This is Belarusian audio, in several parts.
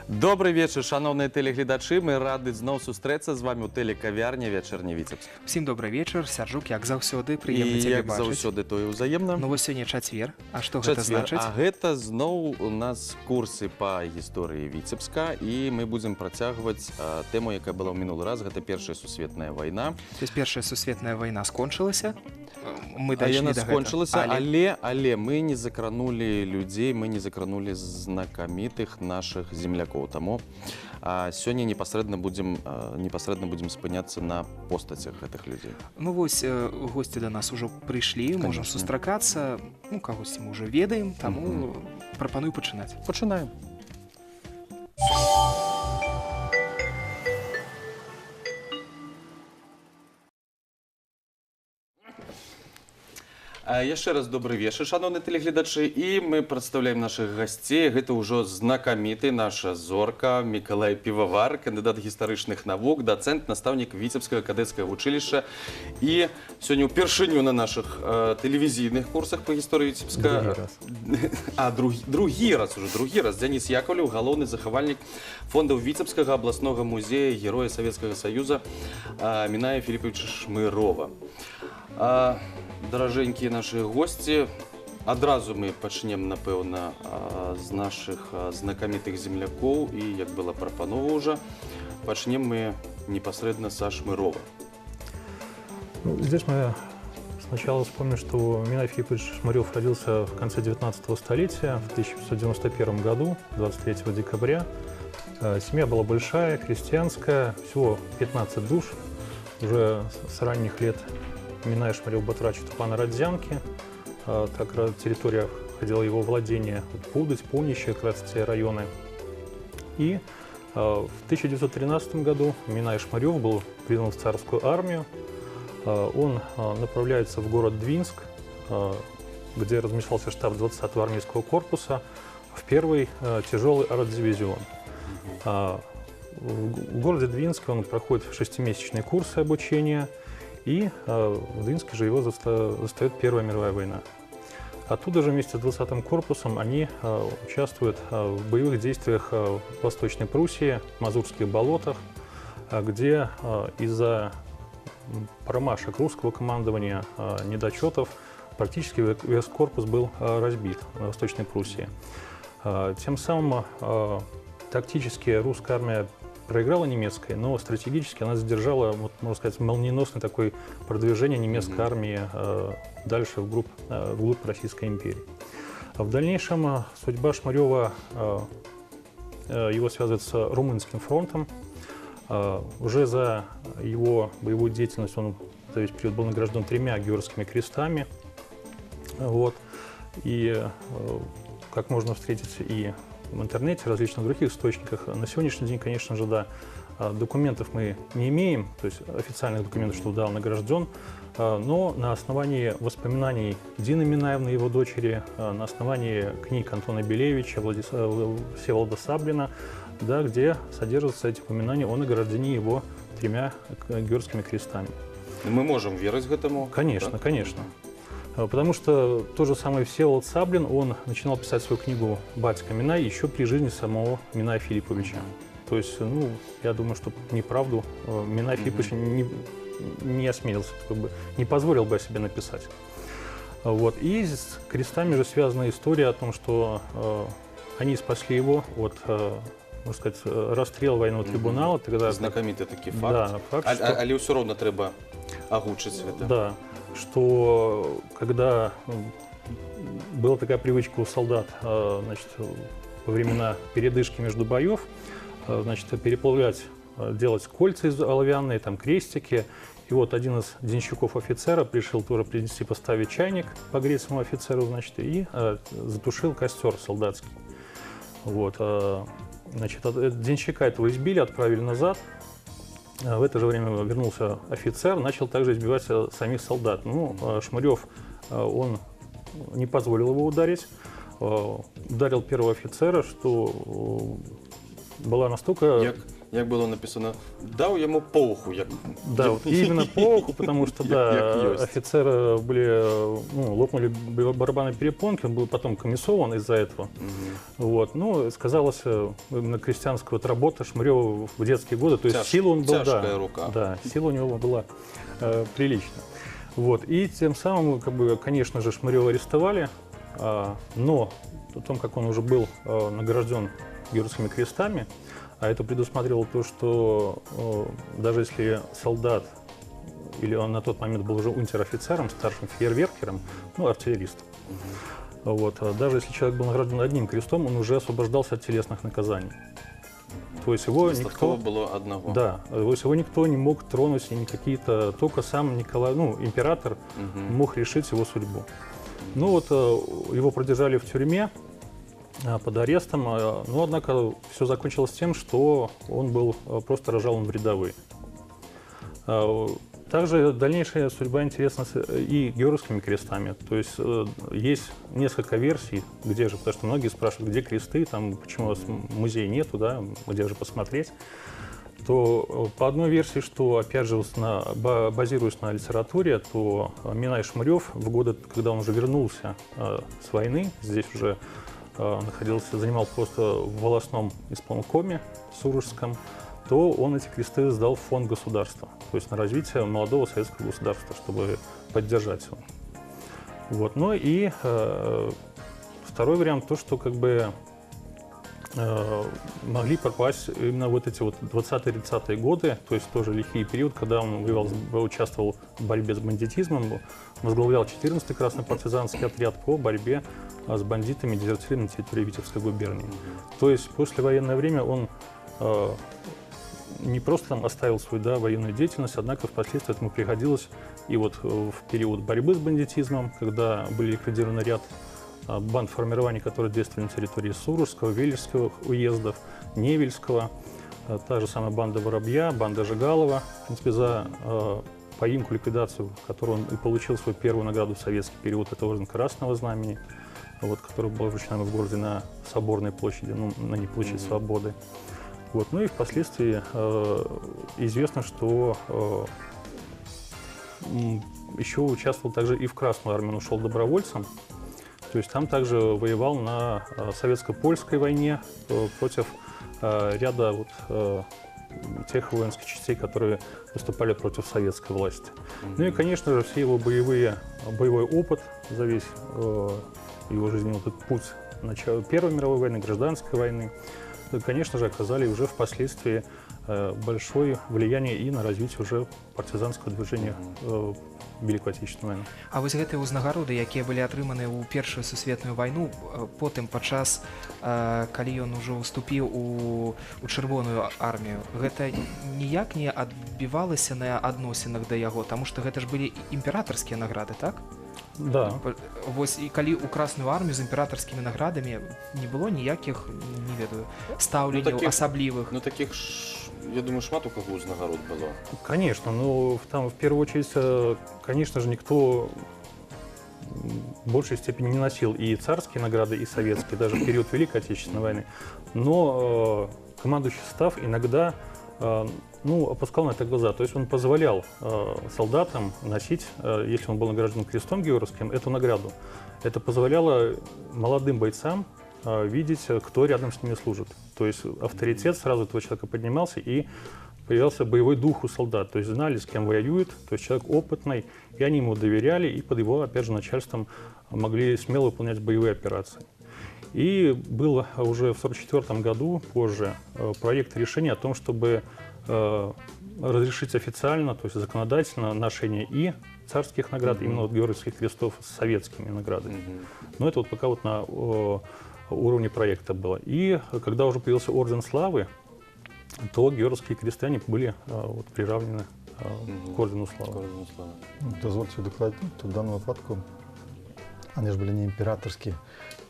Добрый вечар, шаноўныя тэлегледачы. Мы рады зноў сустрэцца з вами ў тэлекавярні «Вячэрні Віцебск». Усім добрый вечар, Сяржук, як заўсёды, прыемна І цябе як бачыць. заўсёды, то і ўзаемна. Ну вось сёння чацвер, а што гэта Чацвер. значыць? А гэта зноў у нас курсы па гісторыі Віцебска, і мы будзем працягваць тэму, якая была ў мінулы раз, гэта Першая сусветная вайна. То есть Першая сусветная вайна скончылася? Мы А дайшлі яна да гэтага. скончылася, але мы не закранулі людзей, мы не закранулі знакамітых нашых землякоў. Таму сёння непасрэдна будзем спыняцца на постацях гэтых людзей. Ну вось госці да нас ужо прыйшлі, можам Конечно. сустракацца, ну кагосьці мы ўжо ведаем, таму прапаную пачынаць. Пачынаем. Яшчэ раз добры вечар, шаноўныя тэлегледачы, і мы прадстаўляем нашых гасцей. Гэта ўжо знакаміты наша зорка Мікалай Півавар, кандыдат гістарычных навук, дацэнт, настаўнік Віцебскага кадэцкага вучылішча. І сёння ўпершыню на нашых тэлевізійных курсах па гісторыі Віцебска. Другі раз. А, другі раз уже, другі раз. Дзяніс Якаўлеў, галоўны захавальнік фондаў Віцебскага абласнога музея Героя Савецкага Саюза Міная Філіпавіча Шмырова. Даражэнькія нашы госці, адразу мы пачнем, напэўна, з нашых знакамітых землякоў, і, як была прапанова ўжо, пачнем мы непасрэдна са Шмырова. Ну, здесь мы сначала вспомним, что Минай Филиппович Шмырев родился в конце 19 столетия, в 1591 году, 23 декабря. Семья была большая, крестьянская, всего 15 душ. Уже с ранних лет Минай Шмырев батрачит у пана Родзянки. Так территория входила его владение, вот Пудыть, Пунище, как раз те районы. И в 1913 году Минай Шмырев был призван в царскую армию. Он направляется в город Двинск, где размещался штаб 20-го армейского корпуса, в первый тяжелый артдивизион. В городе Двинске он проходит шестимесячные курсы обучения, и в Двинске же его застает Первая мировая война. Оттуда же вместе с 20-м корпусом они участвуют в боевых действиях в Восточной Пруссии, Мазурских болотах, где из-за промашек русского командования, недочетов, практически весь корпус был разбит в Восточной Пруссии. Тем самым тактически русская армия проиграла немецкой, но стратегически она задержала, вот, можно сказать, молниеносное такое продвижение немецкой армии дальше вглубь Российской империи. А в дальнейшем судьба Шмырева его связывает с Румынским фронтом. Уже за его боевую деятельность он за весь период был награжден тремя Георгиевскими крестами. Вот. И как можно встретить и в интернете, в различных других источниках, на сегодняшний день, конечно же, да, документов мы не имеем, то есть официальных документов, что да, он награжден, но на основании воспоминаний Дины Минаевны, его дочери, на основании книг Антона Белевича, Всеволода Саблина, да, где содержатся эти упоминания о награждении его тремя Георгиевскими крестами. Мы можам верыць гэтаму? Конечно, так? Конечно. Потому что тот же самый Всеволод Саблин, он начинал писать свою книгу «Батька Минай» еще при жизни самого Миная Филипповича. То есть, ну, я думаю, что неправду Минай Филиппович не осмелился, как бы, не позволил бы о себе написать. Вот. И с крестами же связана история о том, что они спасли его от, можно сказать, расстрела военного трибунала. Тогда, Знакаміты такі факт. Да, факт, А, что але ўсё роўна трэба агучыць гэта. Да, что когда была такая привычка у солдат, значит, во времена передышки между боев, значит, переплавлять, делать кольца из оловянные, там крестики. И вот один из денщиков офицера пришел тоже принести, поставить чайник, погреть своему офицеру, значит, и затушил костер солдатский. Вот, значит, денщика этого избили, отправили назад. В это же время вернулся офицер, начал также избивать самих солдат. Ну, Шмырев, он не позволил его ударить, ударил первого офицера, что была настолько Як, Як было написано, даў яму по уху. Як... Да, вот именно по уху, потому что, да, Як ёсць. Офицеры были, ну, лопнули барабанные перепонки, он был потом комиссован из-за этого. Вот, ну, сказалось именно крестьянская вот работа Шмырева в детские годы, то есть сила он был, Цяжкая да, рука. Да, сила у него была приличная. Вот, и тем самым, как бы, конечно же, Шмырева арестовали, но о том, как он уже был награжден Георгиевскими крестами, а это предусматривало то, что даже если солдат, или он на тот момент был уже унтер-офицером, старшим фейерверкером, ну, артиллеристом, вот, а даже если человек был награжден одним крестом, он уже освобождался от телесных наказаний. То есть его Дастаткова никто... было одного. Да, то есть его никто не мог тронуть, и никакие-то... Только сам Николай, ну, император мог решить его судьбу. Ну вот, его продержали в тюрьме под арестом, но, однако, все закончилось тем, что он был просто разжалован в рядовые. Также дальнейшая судьба интересна и Георгиевскими крестами. То есть есть несколько версий, где же, потому что многие спрашивают, где кресты, там, почему у вас музея нету, да, где же посмотреть. То по одной версии, что, опять же, базируясь на литературе, то Минай Шмырев в годы, когда он уже вернулся с войны, здесь уже находился, занимал пост в волостном исполкоме Сурожском, то он эти кресты сдал в фонд государства, то есть на развитие молодого советского государства, чтобы поддержать его. Вот. Ну и второй вариант, то, что как бы могли попасть именно вот эти вот 20-30-е годы, то есть тоже лихие период, когда он воевал, участвовал в борьбе с бандитизмом, возглавлял 14-й краснопартизанский отряд по борьбе с бандитами и дезертирами на территории Витебской губернии. То есть послевоенное время он не просто там оставил свою, да, военную деятельность, однако впоследствии этому приходилось и вот в период борьбы с бандитизмом, когда были ликвидированы ряд банд формирований, которые действовали на территории Сурожского, Велижского уездов, Невельского, та же самая банда Воробья, банда Жигалова, в принципе, за поимку, ликвидацию, которую он и получил свою первую награду в советский период, это орден Красного Знамени, вот, который был вручен в городе на Соборной площади, ну, на не площади Свободы. Вот. Ну и впоследствии известно, что еще участвовал также и в Красную армию, он ушел добровольцем. То есть там также воевал на советско-польской войне против ряда вот тех воинских частей, которые выступали против советской власти. Ну и, конечно же, все его боевой опыт за весь его жизненный этот путь начала Первой мировой войны, гражданской войны, конечно же, оказали уже впоследствии большое влияние и на развитие уже партизанского движения Великой Отечественной войны. А вось гэтыя ўзнагароды, якія былі атрыманы ў Першую сусветную вайну, потым падчас, калі ён ужо ўступіў у Чырвоную армію, гэта ніяк не адбівалася на адносінах да яго, таму што гэта ж былі імператарскія награды, так? Да. Вось і калі ў Красную армію з імператарскімі наградамі не было ніякіх, не ведаю, стаўленняў асаблівых. Ну, таких ж, я думаю, шмат у каго ўзнагарод было. Конечно, но там в первую очередь, конечно же, никто в большей степени не носил и царские награды, и советские, даже в период Великой Отечественной войны. Но командующий состав иногда ну, опускал на это глаза. То есть он позволял солдатам носить, если он был награжден крестом георгиевским, эту награду. Это позволяло молодым бойцам видеть, кто рядом с ними служит. То есть авторитет сразу этого человека поднимался, и появился боевой дух у солдат. То есть знали, с кем воюют, то есть человек опытный, и они ему доверяли, и под его, опять же, начальством могли смело выполнять боевые операции. И был уже в 1944 году, позже, проект решения о том, чтобы разрешить официально, то есть законодательно, ношение и царских наград, именно вот Георгиевских крестов с советскими наградами. Но это вот пока вот на уровне проекта было. И когда уже появился Орден Славы, то Георгиевские кресты, они были вот приравнены к Ордену Славы. К Ордену Славы. Дазвольце дакладніць, то в данном выпадку они же были не императорские,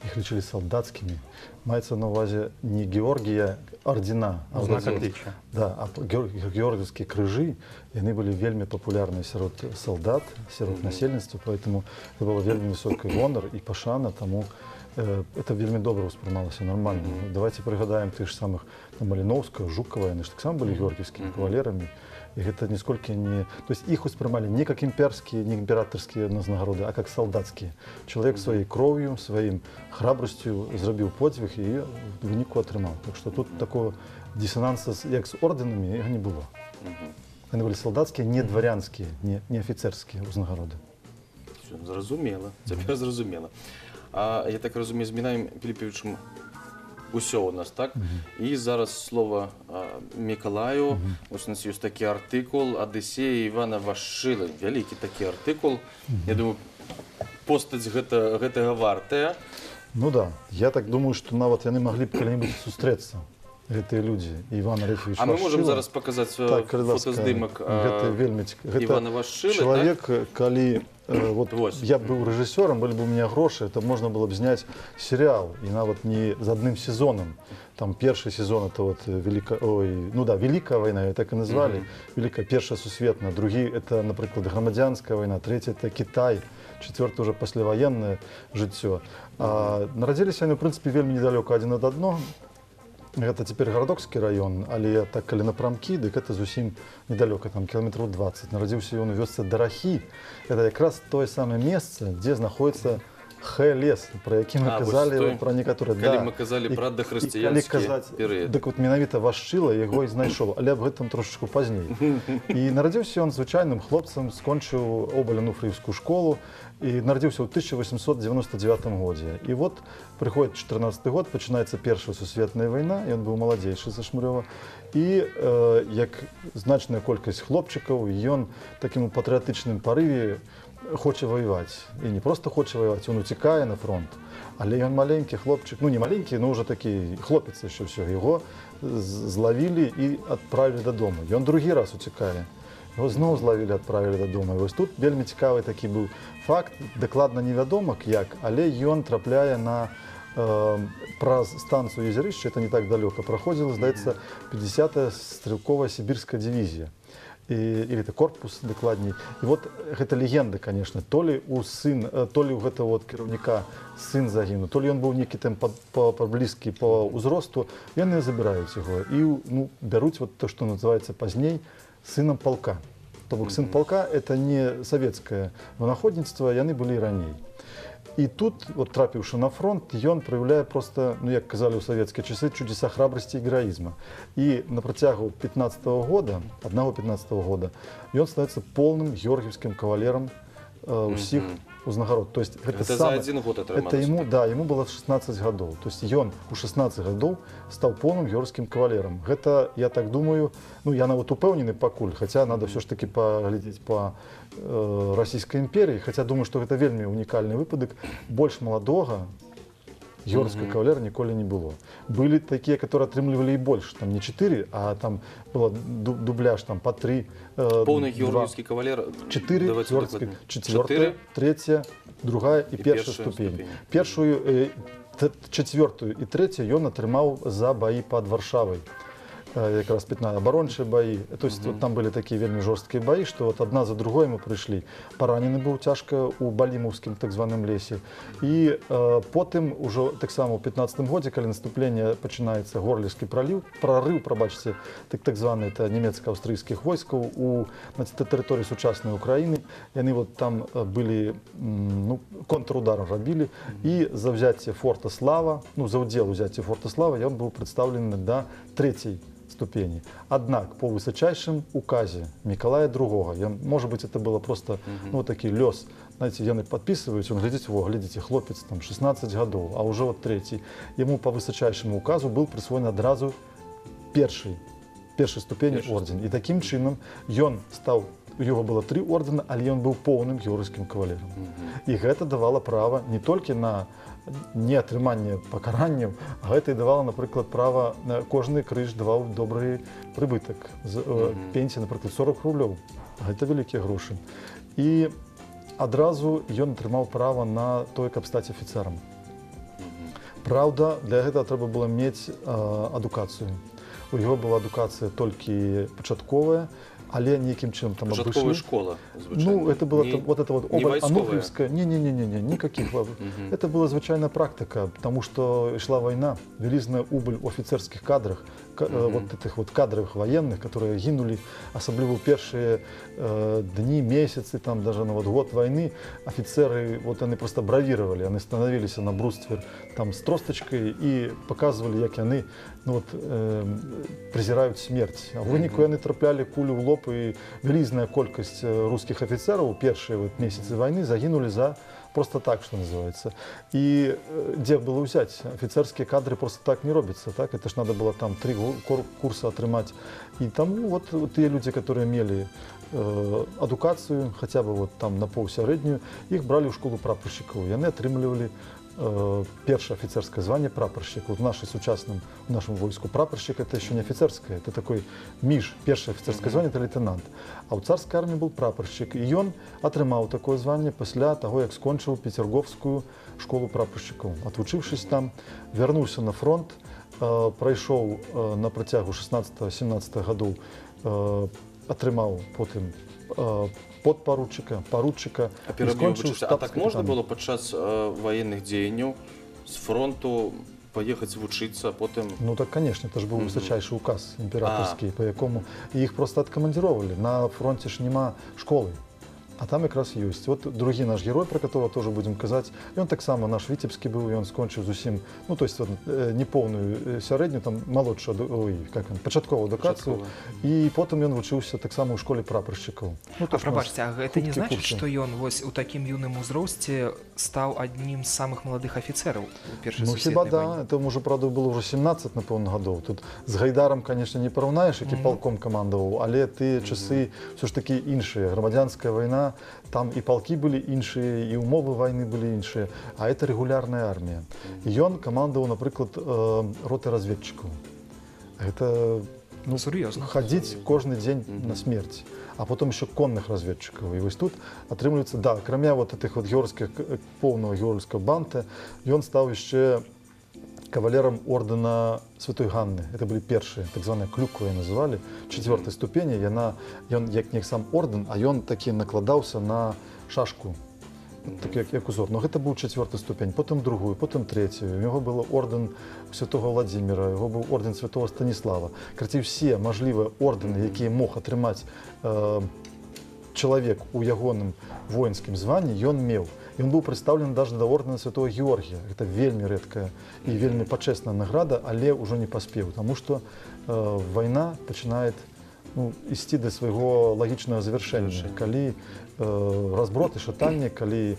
их лічылі солдатскими. Маецца на увазе не Георгия ордена, а Знак вот эти вот, отличия. Да, а георгиевские крыжы, яны былі вельмі папулярныя сярод солдат, сярод насельніцтва, поэтому это было вельмі высокі гонар і пашана, таму Это вельмі добра ўспрымалася, нормально. Давайте прыгадаем тых ж самых там, Маліноўскага, Жукова, яны ж таксама былі георгіеўскімі кавалерамі. І гэта нісколькі не... То есть іх успрымалі не как імперскія, не імператорскія узнагароды, а как солдатскія. Чалавек сваёй кроўю, сваім храбрасцю зрабіў подзвіг і в выніку атрымаў. Так што тут такого дысананса, як з ордэнамі, яго не было. Яны былі салдацкія, не дварянскія, не афіцэрскія ўзнагароды. Всё, зразумела, цяпер зразумела. А я так разумею, з Мінаем Піліпавічам усё у нас, так? І зараз слова Мікалаю. Ось у нас ёсць такі артыкул «Адысея Івана Вашчылы». Вялікі такі артыкул. Я думаю, постаць гэтага вартая. Ну да, я так думаю, што нават яны маглі б калі-небудзь сустрэцца, гэтыя людзі, Іван Арефьевич А мы можам Вашчыла. зараз паказаць Так, калі ласка, фотаздымак гэта вельмі гэта Івана Вашчылы, чалавек, так? калі вот Вось. я б быў рэжысёрам, былі б у меня грошы, то можна было б зняць серыал, і нават не з адным сезонам. Там першы сезон это вот велика, ой, ну да, Великая война, так і назвалі, Великая, першая сусветная, другі это, напрыклад, грамадзянская вайна, трэці это Кітай, чацвёрты уже пасляваеннае жыццё. Нарадзіліся яны, в прынцыпе, вельмі недалёка адзін ад аднаго. Гэта цяпер Гарадокскі раён, але так калі напрамкі, дык это зусім недалёка, там кіламетраў 20. Нарадзіўся ён у вёсцы Дарахі. Это якраз тое самае месца, дзе знаходіцца Хэ-лес, пра які мы А, вось казалі, той, пра некаторыя. калі Да. мы казалі І пра калі дахрысціянскі казаць, перыяд. дык вот менавіта Вашчыла яго і знайшоў, але аб гэтым трошачку пазней. І нарадзіўся ён звычайным хлопцам, скончыў Обаль-Ануфрыеўскую школу і нарадзіўся ў 1899 годзе. І вот прыходзіць 14 год, пачынаецца Першая сусветная вайна, ён быў маладзейшы за Шмырёва. І як значная колькасць хлопчыкаў, ён такім у патрыятычным парыве хоча ваяваць. І не просто хоча ваяваць, ён уцікае на фронт. Але ён маленькі хлопчык, ну не маленькі, но ўжо такі хлопец яшчэ ўсё. Яго злавілі і адправілі дадому. Ён другі раз уцікае. Яго зноў злавілі, адправілі дадому. І вось тут вельмі цікавы такі быў факт, дакладна невядома як, але ён трапляе на праз станцыю Езерышча, это не так далёка, праходзіла, здаецца, 50-я стрелковая сибирская дивизия. Или это корпус дакладней. І вот гэта легенда, конечно, то ли у сын, то ли у гэтага вот кіраўніка сын загінуў, то ли ён быў некі там па блізкі по ўзросту, яны забіраюць яго і, ну, бяруць вот то, што называецца пазней сынам полка. То бок сын полка это не савецкае вынаходніцтва, яны былі і раней. І тут, вот трапіўшы на фронт, ён праяўляе просто, ну, як казалі ў савецкія часы, чудеса храбрости і героизма. І на працягу 15-го года, аднаго 15-го года, ён становіцца полным георгіеўскім кавалерам усіх узнагарод. То есть гэта, Гэта за самае- адзін год это атрымалася, ему, так? да, ему было 16 гадоў. То есть ён у 16 гадоў стаў полным георгіеўскім кавалерам. Гэта, я так думаю, ну, я нават упэўнены пакуль, хаця надо ўсё ж таки паглядзець па Расійскай імперіі, хаця думаю, што гэта вельмі унікальны выпадак, больш маладога георгіеўскага кавалера ніколі не было. Былі такія, которые атрымлівалі і больш, там не 4, а там было дубляж там по 3. Поўны георгіеўскі кавалер. 4 давайте георгіеўскіх, дакладней. четвертая, Чатыры? третья, другая і І першая першая ступень. ступень. Першую, четвертую і третью ён атрымаў за баі пад Варшавай. Якраз 15 абарончыя баі. То есть вот там былі такія вельмі жорсткія баі, што вот адна за другой мы прыйшлі. Паранены быў цяжка ў Балімаўскім так званым лесе. І потым ужо таксама ў 15 годзе, калі наступленне пачынаецца, Горлівскі праліў, прарыў, прабачце, так званы, это нямецка-аўстрыйскіх войскаў на тэрыторыі сучаснай Украіны, яны вот там былі, ну, контрудар рабілі, і за ўзяцце форта Слава, ну, за ўдзел у ўзяцці форта Слава ён быў прадстаўлены да трэцяй ступені. Аднак по высочайшым указе Мікалая другога, ён, может быть, это было просто, ну, такі лёс, знаете, яны подписываюць, он глядзіць, во, глядзіце, хлопец там 16 гадоў, а ўжо вот трэці. Яму по высочайшаму указу был прысвоен адразу першай ступені Першай. орден. І такім чынам ён стаў, у яго было тры ордэна, але ён быў поўным георгіеўскім кавалерам. І гэта давала права не толькі на неатрыманне пакаранняў, а гэта і давала, напрыклад, права на кожны крыж даваў добры прыбытак. З пенсія, напрыклад, 40 рублёў. Гэта вялікія грошы. І адразу ён атрымаў права на тое, каб стаць афіцэрам. Праўда, для гэтага трэба было мець адукацыю. У яго была адукацыя толькі пачатковая. Але нейкім чынам там Пачатковая абышлі. школа, звычайна. Ну, это было Не- вот это вот не оба вайсковая. Ануфриевская. Не-не-не-не, никаких. Это была звычайная практика, потому что шла война, вялізная убыль у офицерских кадрах, вот этих вот кадровых военных, которые гінулі, асабліва ў першыя дни, месяцы, там даже на вот год войны, офицеры, вот они просто бравировали, они становились на бруствер там с тросточкой и показывали, як яны, ну, вот, презирают смерть. А ў выніку яны траплялі кулю ў лоб, і вялізная колькасць русских офицеров у першыя вот месяцы войны загінулі за просто так, что называется. И где было взять? Офицерские кадры просто так не робятся, так? Это ж надо было там 3 курса атрымаць. И тому вот те люди, которые имели адукацыю, хотя бы вот там на паўсярэднюю, их брали ў школу прапорщиков. Яны атрымлівалі першае офицерское звание прапорщик. Вот в нашей сучасным, в нашем войску прапорщик — это еще не офицерское, это такой між. Першае офицерское звание — это лейтенант. А ў царской армии был прапорщик. И он атрымаў такое звание пасля того, як скончыў Петергофскую школу прапорщиков. Отвучившись там, вернулся на фронт, прайшоў на працягу 16-17 гадоў, атрымаў потым подпоручика, поручика А і пераб'ю, скончыў выбачайце, а так можна штабс-капітанам. было падчас ваенных дзеянняў з фронту паехаць вучыцца, а потым? Ну так, конечно, это же был высочайший указ императорский, по якому и их просто откомандировали. На фронте ж нема школы. А там якраз ёсць. Вот другі наш герой, про которого тоже будем казаць, ён таксама наш віцебскі быў, ён скончыў зусім, ну то есть вот, неполную сярэднюю, там малодшую, ой, как он, пачатковую адукацыю. Пачатковую. І потым ён вучыўся таксама ў школе прапоршчыкаў. Ну, А то ж у нас прабачце, а гэта не хуткія значыць, курсы. што ён вось у такім юным узросце стаў аднім з самых маладых афіцэраў у першай Ну хіба сусветнай да, вайне? это уже, правда, было уже 17, напэўна, гадоў. Тут з Гайдаром, конечно, не параўнаеш, які палком камандаваў, але тыя часы все ж такі іншыя. Грамадзянская вайна, там і палкі былі іншыя, і умовы вайны былі іншыя, а это рэгулярная армія. І ён камандаваў, напрыклад, роты разведчыкаў. Это, ну, Сур'ёзна. хадзіць кожны дзень на смерць, а потом еще конных разведчиков. І вось тут атрымліваецца, да, акрамя вот этих вот георгскіх, поўнага георгскага банта, ён стаў яшчэ кавалерам ордэна Святой Ганны. Это былі першыя, так званая клюквая называлі, четвертой ступені. Яна, ён як не сам ордэн, а ён такі накладаўся на шашку, так як узор. Но гэта быў четверты ступень, потым другую, потым третью. У яго было ордэн святого Владимира, яго быў ордэн святого Станіслава. Карацей, усе мажлівыя ордэны, якія мог атрымаць чалавек у ягоным воінскім званні, ён меў. Ён быў прадстаўлены даже да ордэна святого Георгія. Гэта вельмі рэдкая і вельмі пачэсная награда, але ўжо не паспеў, таму што вайна пачынае, ну, ісці да свайго лагічнага завяршэння, Завяршэння. калі разброд і шатанне, калі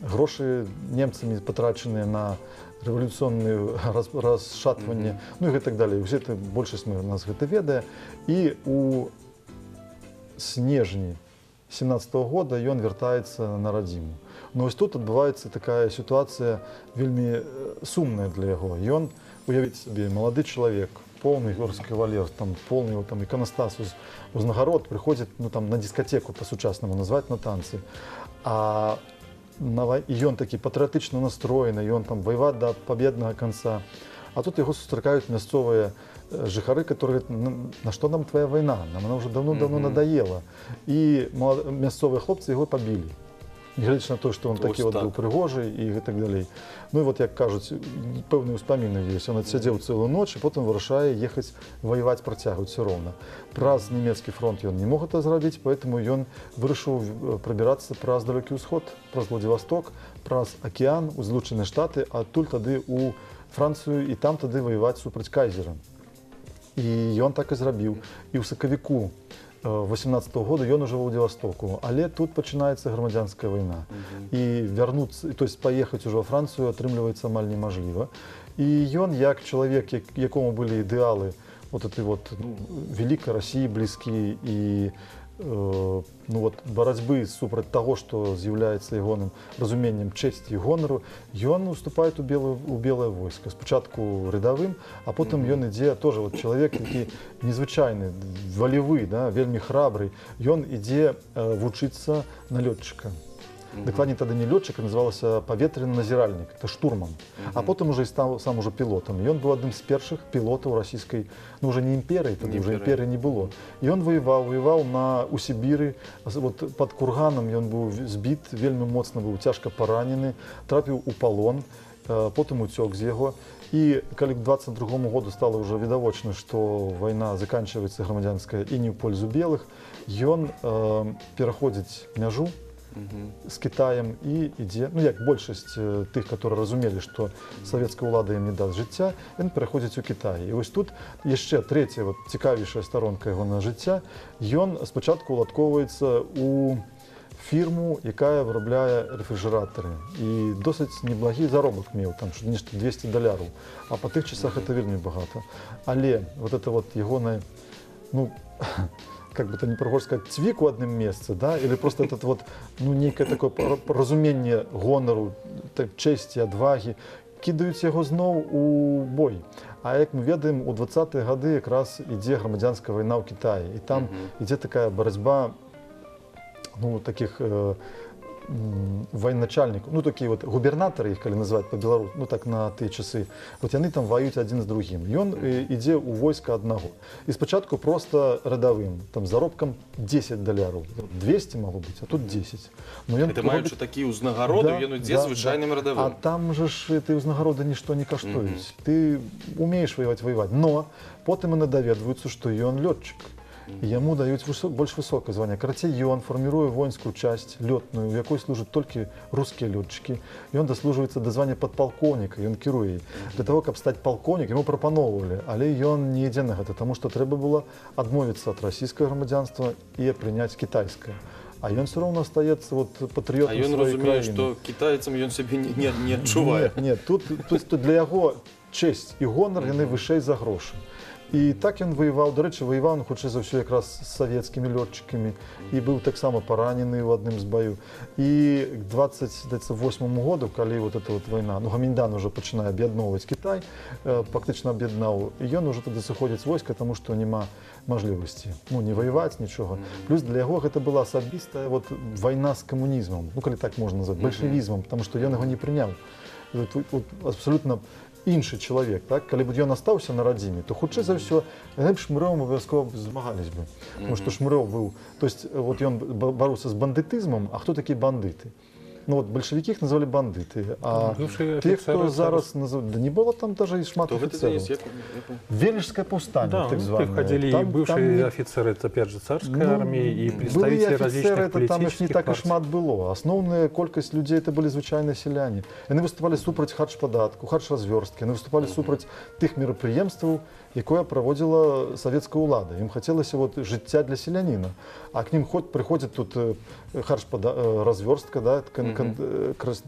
грошы немцамі патрачаныя на рэвалюцыйную расшатванне, ну і гэтак далей. Усе это, большасць мы нас гэта ведае. І у снежні 17 года ён вяртаецца на радзіму. Но вось тут адбываецца такая сітуацыя вельмі сумная для яго. Ён, уявіць сабе, малады чалавек, поўны георгскі кавалер, там полны его там іканастас узнагарод, прыходзіць, ну, там на дискотеку, по-сучаснаму назваць, на танцы. А і ён такі патрыятычна настроены, ён там ваяваць да победнага конца. А тут яго сустракаюць мясцовыя жыхары, которые говорят: «На что нам твоя война? Нам она уже давно-давно надоела». І мясцовыя хлопцы яго пабілі. Нягледзячы на то, што он Ось такі вот так. быў прыгожы і гэтак далей. Ну і вот, як кажуць, пэўныя ўспаміны ёсць. Он адсядзеў цэлую ноч і потым вырашае ехаць ваяваць, працягваць все роўна. Праз нямецкі фронт ён не мог это зрабіць, поэтому ён вырашыў прабірацца праз Далёкі ўсход, праз Владивосток, праз акеан у Злучаныя Штаты, а адтуль тады у Францыю і там тады ваяваць супраць кайзера. І ён так і зрабіў. І ў сакавіку 18 года ён уже ў Владивостоку. Але тут пачынаецца грамадзянская вайна. І вярнуцца, то есть паехаць ужо во Францыю атрымліваецца амаль немажліва. І ён, як чалавек, якому былі ідэалы вот этой вот, ну, великой России блізкі і ну вот, барацьбы супраць таго, што з'яўляецца ягоным разуменнем чэсці і гонару, ён уступает у белае войска. Спачатку рядавым, а потым ён ідзе тоже вот чалавек, які незвычайны, валевы, да, вельмі храбры. Ён ідзе вучыцца на лётчыка. Дакладней, тады не лётчык, а называлася паветраны назіральнік, это штурман. А потым уже і стаў сам уже пілотам. Ён быў адным з першых пілотаў расійскай, ну, уже не імперыі, тады Не уже імперыі. імперыі не было. І ён воеваў у Сібіры, вот под Курганом ён быў збіт, вельмі моцна быў цяжка паранены, трапіў у палон, потым уцёк з яго. І калі к 22 году стало ўжо відавочна, што вайна заканчивается грамадзянская і не ў пользу белых, ён пераходзіць мяжу з Китаем і ідзе, ну, як большасць тых, которые разумелі, што савецкая ўлада ім не даст жыцця, ён пераходзіць у Кітай. І вось тут яшчэ трэцяя вот цікавейшая старонка ягонага жыцця. Ён спачатку уладкоўваецца у фірму, якая вырабляе рэфрыжэратары, і досыць неблагі заробак меў, там што нешта 200 даляраў, а па тых часах это вельмі багата. Але вот это вот ягоная, ну, как бы то не прыгожа сказать, цвік у адным месцы, да, или просто этот вот, ну, нейкае такое разуменне гонару, так, чэсці, адвагі, кідаюць яго зноў у бой. А як мы ведаем, у 20-е гады якраз ідзе грамадзянская вайна ў Кітаі, і там ідзе такая барацьба, ну, таких военачальников, ну, такие вот губернаторы, их калі назвать по-беларус, ну, так на тыя часы, вот яны там воююць адзін з другім. Ён ідзе ў войска аднаго. І спачатку просто радавым, там заробкам 10 даляраў, 200 магло быць, а тут 10. Но ён Это маючы такія ўзнагароды, ён ідзе звычайным А радавым. там же ж этой ўзнагароды нішто не каштуюць. Ты умееш воевать, воевать. Но потым яны даведваюцца, што ён лётчык. І яму даюць больш высокае званне. Карацей, ён фарміруе воінскую часть лётную, у якой служаць толькі рускія лётчыкі. Ён даслужваецца да звання падпалкоўніка, ён кіруе. Для того, каб стаць палкоўнік, яму прапаноўвалі, але ён не ідзе на гэта, таму што трэба было адмовіцца ад расійскага грамадзянства і прыняць кітайскае. А ён все роўна астаецца вот патрыётам А ён сваёй разумее, краіны. што кітайцам ён сябе не адчувае. Нет, нет, тут для яго честь і гонар яны вышэй за грошы. І так ён ваяваў, дарэчы, ваяваў ён хутчэй за ўсё якраз з савецкімі лётчыкамі і быў таксама паранены ў адным з баю. І к 28 году, калі вот эта вот вайна, ну, Гаміндан уже пачынае аб'ядноўваць Кітай, фактычна аб'яднаў, і ён уже тады сыходзіць з войска, таму што няма мажлівасці, ну, не ваяваць нічога. Плюс для яго гэта была асабістая вот вайна з камунізмам, ну, калі так можна назваць, бальшавізмам, потому што ён яго не прыняў. І вот абсолютно іншы чалавек, так? Калі б ён астаўся на радзіме, то хутчэй за ўсё яны б Шмыровым абавязкова б змагались бы. Потому что Шмыров быў, то есть вот ён бароўся з бандытызмам, а хто такія бандыты? Ну вот большевики их назвали бандыты, а Бывшие те, кто офицеры зараз да не было там даже и шмат То гэта, офицеров. Денис, Велижское повстание, Да, так ну, званое. входили Там- и бывшие там не- офицеры, это опять же царской Ну, армии, и былі представители афіцеры, различных это там іх не политических так і партий. шмат было. Асноўная колькасць людзей это былі звычайныя сяляне. Яны выступалі супраць харчпадатку, харчразвёрсткі, яны выступалі супраць тых мерапрыемстваў, якое праводзіла савецкая ўлада. Ім хацелася вот жыцця для селяніна. А к ним хоть прыходзіць тут развёрстка, да,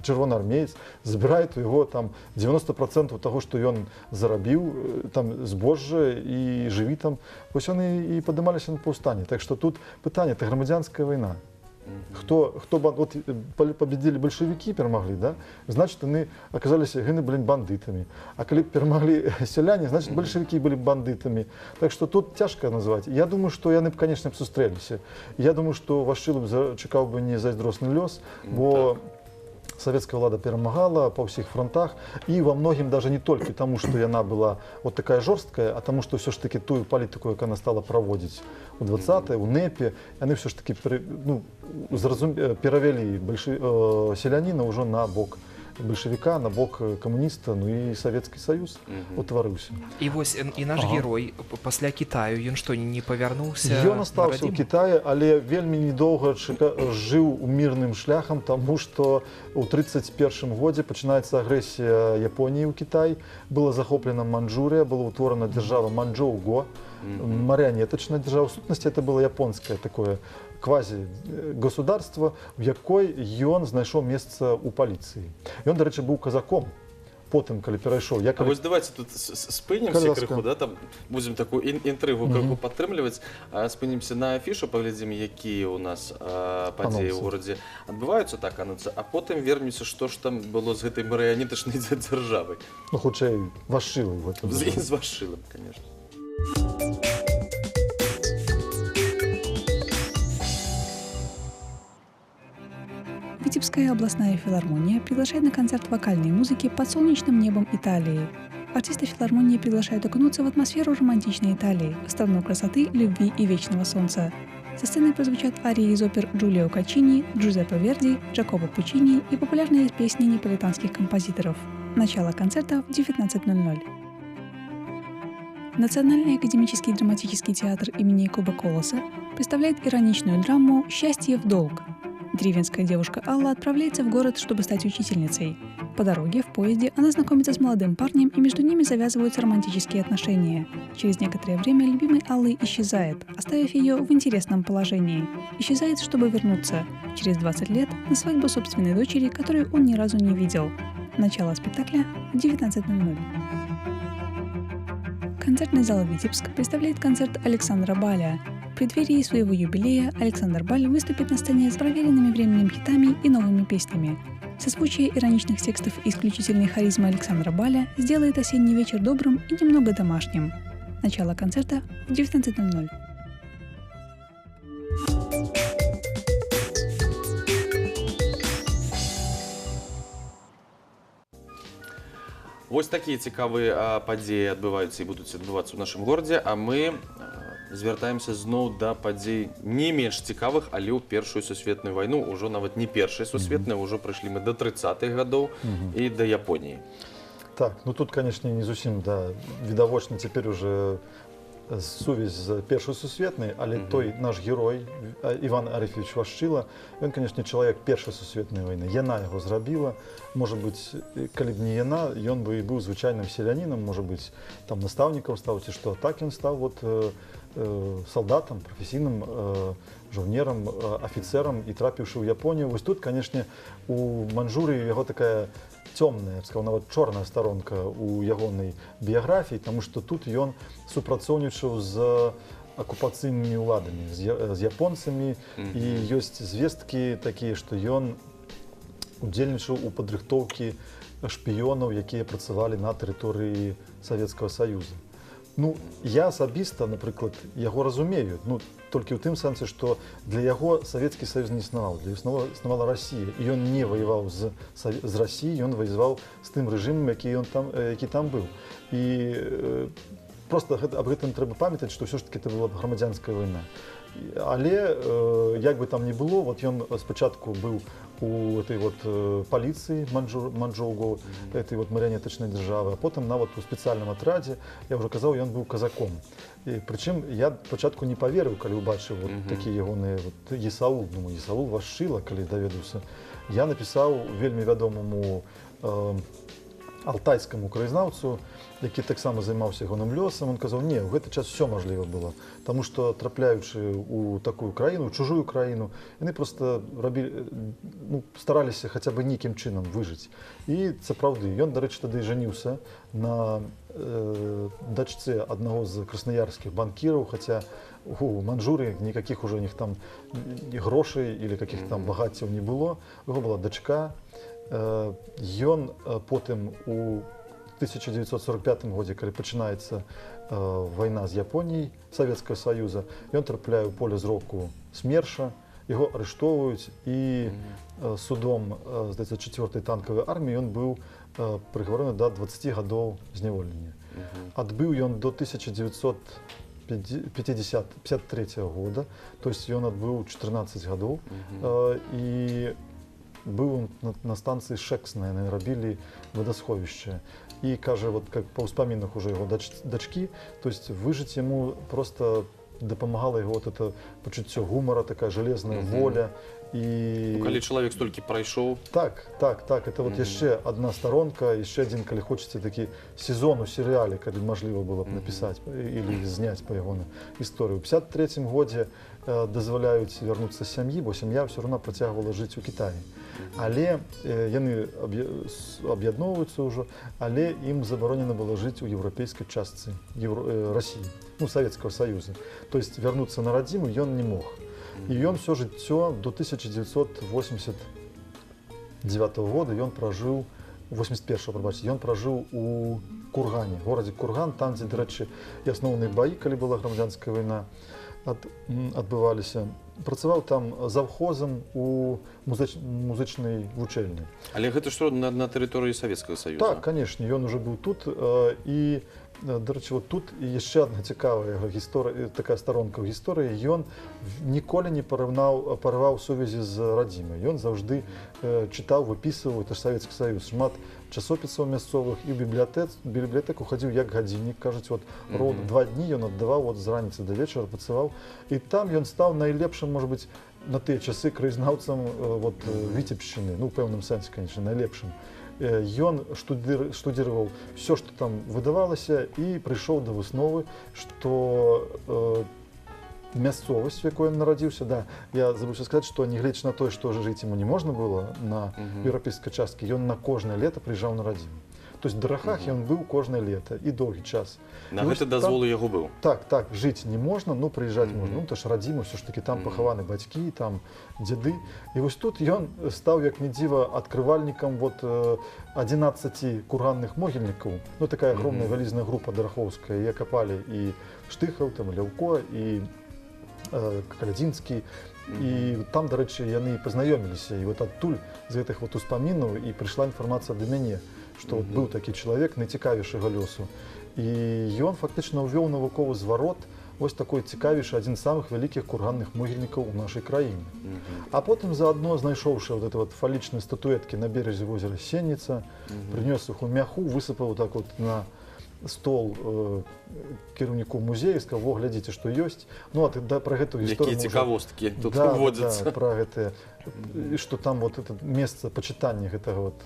чырвонаармеец, забірае у яго там 90% таго, што ён зарабіў, там збожжа і жыві там. Вось яны і падымаліся на паўстанне. Так што тут пытанне, это грамадзянская вайна. Хто вот, победили большевики, перамаглі, да? Значит, яны оказались, яны былі бандытамі. А калі б перамаглі сяляне, значит, большевики былі бандытамі. Так што тут цяжка назваць. Я думаю, што яны б, конечно, б сустрэліся. Я думаю, што Вашылу б чакаў бы не зайздросны лёс, бо савецкая ўлада перамагала па ўсіх фронтах, і во многім даже не толькі таму, што яна была вот такая жорсткая, а таму, што ўсё ж таки тую палітыку, якая она стала праводзіць у 20-е, у НЭПе, яны ўсё ж таки ну, перавялі селяніна ўжо на бок бальшавіка, на бок камуніста, ну і Савецкі Саюз утварыўся. І вось і наш герой пасля Кітаю, ён што, не павярнуўся Ён на астаўся ў радзіму? Кітаі, але вельмі недоўга жыў мірным шляхам, таму што ў 31 годзе пачынаецца агрэсія Японіі ў Кітай, была захоплена Манчжурія, была ўтворана дзяржава Манчжоу-го, марыянетачная дзяржава. У сутнасці это было японскае такое квази-государство, в якой ён знайшоў месца ў паліцыі. Ён, дарэчы, быў казаком. Потым, калі перайшоў, я А калі вось давайте тут спынімся Калі ласка. крыху, да, там будзем такую інтрыгу крыху падтрымліваць. Спынімся на афішу, паглядзім, якія ў нас падзеі ў Анонсы. горадзе адбываюцца, так, анонсы, а потым вернемся, што ж там было з гэтай марыянетачнай дзяржавай. Ну, хутчэй, Вашылы в этом. З Вашылам, конечно. Витебская областная филармония приглашает на концерт вокальной музыки под солнечным небом Италии. Артисты филармонии приглашают окунуться в атмосферу романтичной Италии, страну красоты, любви и вечного солнца. Со сцены прозвучат арии из опер Джулио Каччини, Джузеппе Верди, Джакобо Пуччини и популярные песни неаполитанских композиторов. Начало концерта в 19:00. Национальный академический драматический театр имени Якуба Коласа представляет ироничную драму «Счастье в долг». Деревенская девушка Алла отправляется в город, чтобы стать учительницей. По дороге, в поезде, она знакомится с молодым парнем, и между ними завязываются романтические отношения. Через некоторое время любимый Аллы исчезает, оставив ее в интересном положении. Исчезает, чтобы вернуться. Через 20 лет на свадьбу собственной дочери, которую он ни разу не видел. Начало спектакля в 19:00. Концертный зал «Витебск» представляет концерт Александра Баля. В преддверии своего юбилея Александр Баль выступит на сцене с проверенными временем хитами и новыми песнями. Созвучие ироничных текстов и исключительной харизмы Александра Баля сделает осенний вечер добрым и немного домашним. Начало концерта в 19:00. Вось такія цікавыя падзеі адбываюцца і будуць адбывацца ў нашым горадзе, а мы звяртаемся зноў да падзей не менш цікавых, але ў Першую сусветную вайну, ўжо нават не першая сусветная, ўжо прыйшлі мы да 30-х гадоў і да Японіі. Так, ну тут, конечно, не зусім, да, відавочна цяпер уже сувязь з Першай сусветнай, але той наш герой Іван Арефьевич Вашчыла, ён, конечно, чалавек Першай сусветнай вайны. Яна яго зрабіла. Можа быць, калі б не яна, ён бы і быў звычайным селянінам, можа быць, там настаўнікам стаў ці што. Так ён стаў вот, салдатам, прафесійным жаўнерам, афіцэрам і трапіўшы ў Японію. Вось тут, конечно, у Маньчжурыі яго такая цёмная, я б сказаў, нават чорная старонка у ягонай біяграфіі, таму што тут ён супрацоўнічаў з акупацыйнымі ўладамі, з японцамі, і ёсць звесткі такія, што ён удзельнічаў у падрыхтоўкі шпіёнаў, якія працавалі на тэрыторыі Савецкага Саюза. Ну, я асабіста, напрыклад, яго разумею, ну, толькі ў тым сэнсе, што для яго Савецкі Саюз не існаваў, для яго існавала Расія, і ён не ваяваў з Расіяй, ён ваяваў з тым рэжымам, які там быў. І просто аб гэтым трэба памятаць, што ўсё ж такі это была грамадзянская вайна. Але, як бы там ни было, вот ён спачатку быў у этой вот паліцыі Маньчжоу-го, этой вот марионеточной державы, а потым нават у спецыяльным атрадзе, я ўжо казаў, ён быў казаком. І, прычым я пачатку не паверыў, калі ўбачыў вот такія ягоныя вот, Есаул, думаю, Есаул Вашчыла, калі даведаўся. Я напісаў вельмі вядомаму алтайскаму краязнаўцу, які таксама займаўся ягоным лёсам, он казаў, не, ў гэты час усё мажліва было, таму што трапляючы ў такую краіну, у чужую краіну, яны проста рабілі, ну, стараліся хаця бы нейкім чынам выжыць. І сапраўды, ён, дарэчы, тады жаніўся на дачцэ аднаго з краснаярскіх банкіраў, хаця у Маньчжурыі ніякіх ужо у них там грошай или каких там багаццяў не было, у яго была дачка. Ён потым у 1945 годзе, калі пачынаецца вайна з Японіяй, Савецкага Саюза, ён трапляе ў поле зроку СМЕРШа, яго арыштоўваюць і судом, здаецца, 4-й танкавай арміі ён быў прыгавараны да 20 гадоў зняволення. Адбыў ён до 1953 года, то есть ён адбыў 14 гадоў, і быў он на станцыі Шексна, яны рабілі вадасховішча. І кажа, вот как па ўспамінах уже яго дачкі, то есть выжыць яму просто дапамагала яго вот это пачуццё гумара, такая железная воля. І... Ну, калі чалавек столькі прайшоў. Так, так, так, это вот яшчэ адна старонка, яшчэ адзін, калі хочаце, такі сезон у серыяле, калі мажліва было б напісаць или зняць па ягоную гісторыю. У 53-м годзе дазваляюць вярнуцца сям'і, бо сям'я ўсё роўна працягвала жыць у Кітаі. Але яны аб'ядноўваюцца ўжо, але ім забаронена было жыць у еўрапейскай частцы Расіі, ну, Савецкага Саюза. То есть вярнуцца на радзіму ён не мог. І ён всё жыццё до 1989 года ён пражыў, 81-го, прабачце, ён пражыў у Кургане, горадзе Курган, там, дзе, дарэчы, і асноўныя баі, калі была грамадзянская вайна, адбываліся. Працаваў там завхозам у музычнай вучэльні. Але гэта што, на тэрыторыі Савецкага Саюза? Так, конечно, ён уже быў тут. І, дарэчы, вот тут і яшчэ одна цікавая яго гісторыя, такая старонка ў гісторыі. Ён ніколі не парываў сувязі з радзімай. Ён заўжды чытаў, выпісваў, это ж Савецкі Саюз, шмат часопісаў мясцовых, і ў бібліятэку хадзіў як гадзіннік, кажуць, вот роўна 2 дні ён аддаваў, вот з раніцы да вечара працаваў. І там ён стаў найлепшым, может быть, на тыя часы краязнаўцам вот, Віцебшчыны, ну, у пэўным сэнсе, конечно, найлепшым. Ён штудзіраваў все, што там выдавалася, і прыйшоў да высновы, што мясцовасць, у якой ён нарадзіўся, да, я забыўся сказаць, што нягледзячы на тое, што жыць яму не можна было на еўрапейскай частцы, ён на кожнае лета прыязджаў на радзіму. То есть в Дарахах ён быў кожнае лета і доўгі час. На І вось гэты дазвол у яго быў. Так, жыць не можна, ну прыязджаць можна. Ну, то ж радзіма, все ж таки там пахаваны бацькі, там дзяды. І вось тут ён стаў, як не дзіва, адкрывальнікам вот 11 курганных могільнікаў. Ну, такая огромная вялізная група дарахоўская, яе капалі і Штыхаў, там, і Ляўко, і Калядзінскі. І там, дарэчы, яны і пазнаёміліся. І вот адтуль, з гэтых вот успамінаў, і прыйшла інфармацыя да мяне, што вот быў такі чалавек найцікавейшага лёсу. І ён фактычна ўвёў навуковы зварот вось такой цікавейшы, адзін з самых вялікіх курганных могільнікаў у нашай краіне. А потым заадно, знайшоўшы вот это вот фалічныя статуэткі на беразе возера Сенніца, прынёс іх у мяху, высыпаў так вот на стол кіраўніку музея, сказаў: «Во, глядзіце, што ёсць». Ну, а ты, да, пра гэтую гісторыю Якія мы ўжо цікавосткі тут да, водзяцца. Да, пра гэтае, і што там вот это месца пачытання гэтага вот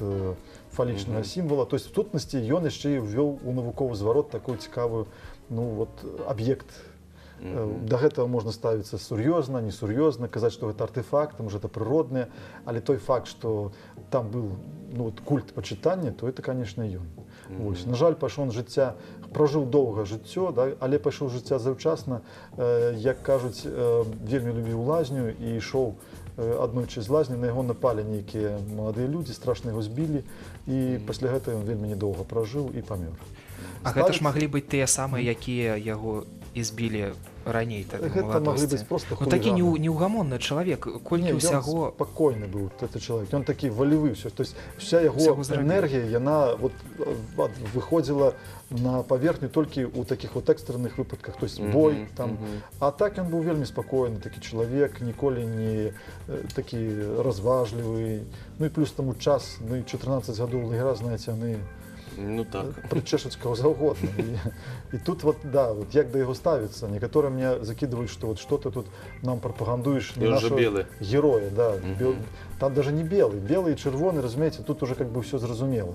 фалічнага сімвала. То есть в сутнасці ён яшчэ і ўвёў у навуковы зварот такую цікавую, ну вот, аб'ект. Да гэтага можна ставіцца сур'ёзна, несур'ёзна, казаць, што гэта артэфакт, можа, это прыроднае, але той факт, што там быў, ну, вот, культ пачытання, то это, конечно, ён. Вось. На жаль, пайшоў з жыцця, пражыў доўга жыццё, да, але пайшоў з жыцця заўчасна, як кажуць, вельмі любіў лазню і ішоў аднойчы з лазні, на яго напалі нейкія маладыя людзі, страшна яго збілі, і пасля гэтага ён вельмі недоўга пражыў і памёр. А гэта ж маглі быць тыя самыя, якія яго і збілі раней тады, у Гэта маглі маладосці. быць просто Ну, такі хуліганы. неўгамонны чалавек, колькі Не, ён ўсяго спакойны быў гэты чалавек, ён такі валевы ўсё, то есть вся яго Усяго зрабіў. энергія, яна вот выходзіла на паверхню толькі ў такіх вот экстранных выпадках, то есть бой там. А так ён быў вельмі спакойны такі чалавек, ніколі не такі разважлівы. Ну і плюс таму час, ну і 14 гадоў лагера, знаеце, яны Ну так. прычэшуць каго заўгодна. І тут вот, да, вот як да яго ставіцца? Некаторыя мне закидывают, что вот что ты тут нам прапагандуеш не Ён жа нашего белы. героя, да, там даже не белый, белый и чырвоны, разумееце, тут уже как бы все зразумела.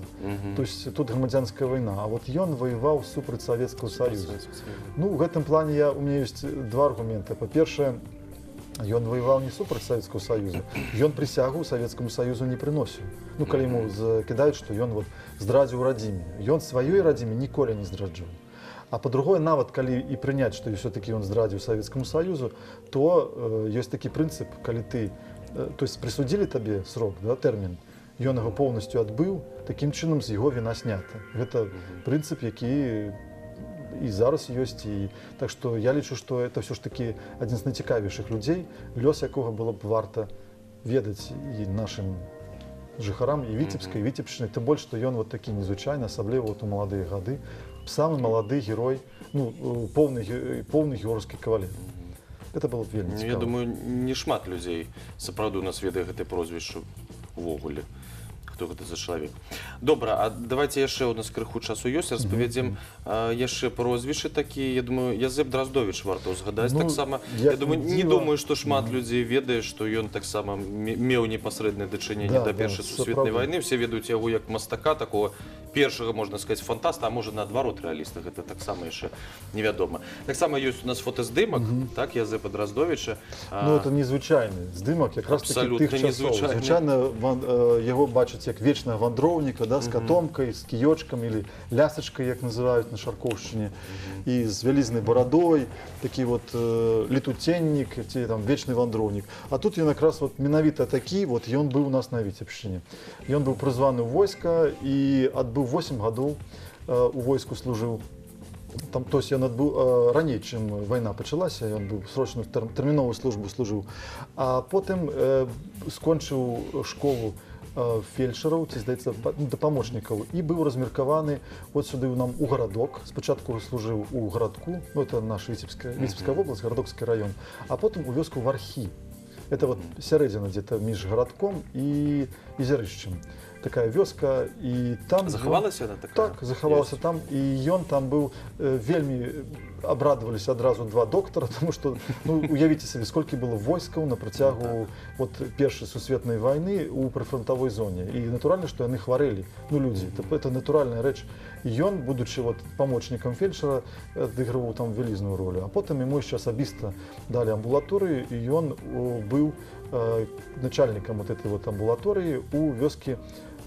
То есть тут грамадзянская война, а вот ён воеваў супраць Советского Союза. Ну, в гэтым плане у меня есть два аргумента. Па-першае, ён воеваў не супраць Советского Союза, ён прысягу Советскому Союзу не прыносіў. Ну, калі ему закідаюць, што ён вот здрадзіў радзіме. Ён сваёй радзіме ніколі не здраджаў. А па-другое, нават калі і прыняць, што все-таки ён здрадзіў Советскому Союзу, то ёсць такі прынцып, калі ты, то есть прысудзілі табе срок, да, тэрмін, ён яго поўнасцю адбыў, такім чынам з яго віна снята. Гэта прынцып, які і зараз ёсць, і так што я лічу, што это ўсё ж таки адзін з найцікавейшых людзей, лёс якога было б варта ведаць і нашым жыхарам і Віцебскай, і Віцебшчыны, тым больш што ён вот такі незвычайны, асабліва вот у маладыя гады, самы малады герой, ну, поўны георгіеўскі кавалер. Это было б вельмі Ну, я цікава. думаю, не шмат людзей сапраўды у нас ведае гэтае прозвішча увогуле. Хто гэта за чалавек? Добра, а давайте яшчэ, у нас крыху часу ёсць, распавядзем яшчэ прозвішчы такія. Я думаю, Язэп Драздович варта ўзгадаць Ну, таксама. як Я думаю, не дзіва. думаю, што шмат людзей ведае, што ён таксама меў непасрэднае дачыненне да першай сусветнай сапраўды. вайны. Все ведаюць яго як мастака, такого першага, можна сказаць, фантаста, а можа, наадварот, рэаліста, гэта таксама яшчэ невядома. Таксама ёсць у нас фотаздымак, так, Язэпа Драздовича. Ну, это незвычайны здымак, якраз таки Абсалютна тых часоў. незвычайны. Звычайна яго бачаць як вечнага вандроўніка, да, з катомкай, з кіёчкам или лясачкай, як называюць на Шаркоўшчыне, і з вялізнай барадой, такі вот летуценнік ці там вечны вандроўнік. А тут ён якраз вот менавіта такі, вот ён быў у нас на Віцебшчыне. Ён быў прызваны ў войска і адбыў 8 гадоў, у войску служыў. Там, то есть ён адбыў раней, чым вайна пачалася, ён быў срочную тэрміновую службу служыў. А потым скончыў школу фельчараў, ці, здаецца, ну, дапаможнікаў, і быў размеркаваны вот сюды нам у Гарадок. Спачатку служыў у Гарадку, ну, это наша Віцебская вобласць, Гарадокскі раён, а потым у вёску Вархі. Это вот сярэдзіна где-то між Гарадком і Езярышчам. Такая вёска, і там Захавалася яна такая? Так, захавалася там, і ён там быў, вельмі абрадаваліся адразу два доктара, тому что, ну, уявіце сабе, сколькі было войскаў на працягу вот першай сусветнай вайны у прыфронтавой зоне. І натуральна, што яны хварэлі, ну, людзі, это натуральная рэч. І ён, будучы вот памочнікам фельчара, адыгрываў там вялізную ролю. А потым яму яшчэ асабіста далі амбулаторыю, і ён быў начальнікам вот этой вот амбулаторыі у вёскі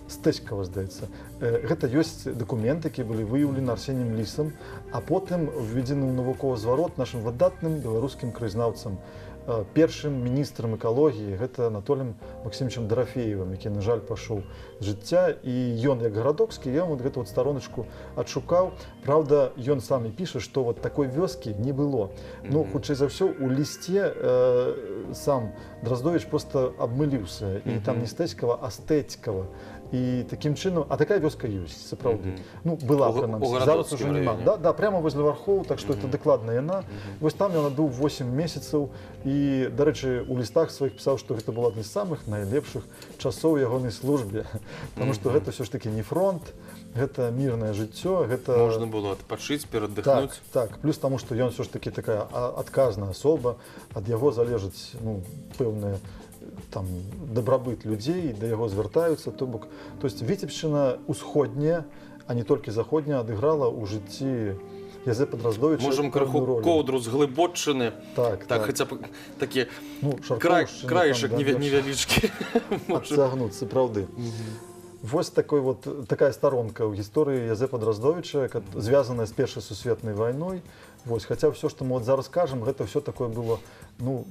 Стэськава, здаецца. Гэта ёсць дакументы, якія былі выяўлены Арсенем Лісам, а потым введзены ў навуковы зварот нашым выдатным беларускім краязнаўцам, першым міністрам экалогіі, гэта Анатолем Максімовичам Дарафеевым, які, на жаль, пашоў з жыцця, і ён, як гарадокскі, ён вот гэту вот староначку адшукаў. Праўда, ён сам і піша, што вот такой вёскі не было. Ну, хутчэй за ўсё, у лісце сам Драздович просто абмыліўся, і там не Стэськава, а Стэцькава. І такім чынам, а такая вёска ёсць, сапраўды. Ну, была, прынамсі, У зараз Гарадоцкім уже няма. раёне. Да, прямо возле Вархоў, так што это дакладна яна. Вось там ён адбыў 8 месяцаў і, дарэчы, у лістах сваіх пісаў, што гэта была адны з самых найлепшых часоў ягонай службе. Таму што гэта ўсё ж такі не фронт, гэта мірнае жыццё, гэта Можна было адпачыць, перадыхнуць. Так, плюс таму, што ён ўсё ж такі такая адказная асоба, ад яго залежыць, ну, пэўная там дабрабыт людзей, да яго звяртаюцца, то бок, то есть Віцебшчына усходняя, а не толькі заходняя, адыграла ў жыцці Язэпа Драздовіча Можам пэўную крыху ролю. коўдру з Глыбоччыны. Так, Так, хаця б такі Ну, Шаркоўшчына краешак там, да, невялічкі. адцягнуць, сапраўды. Вось такой вот, такая старонка ў гісторыі Язэпа Драздовіча, звязаная з першай сусветнай вайной. Вось, хаця ўсё, што мы вот зараз кажам, гэта ўсё такое было, ну,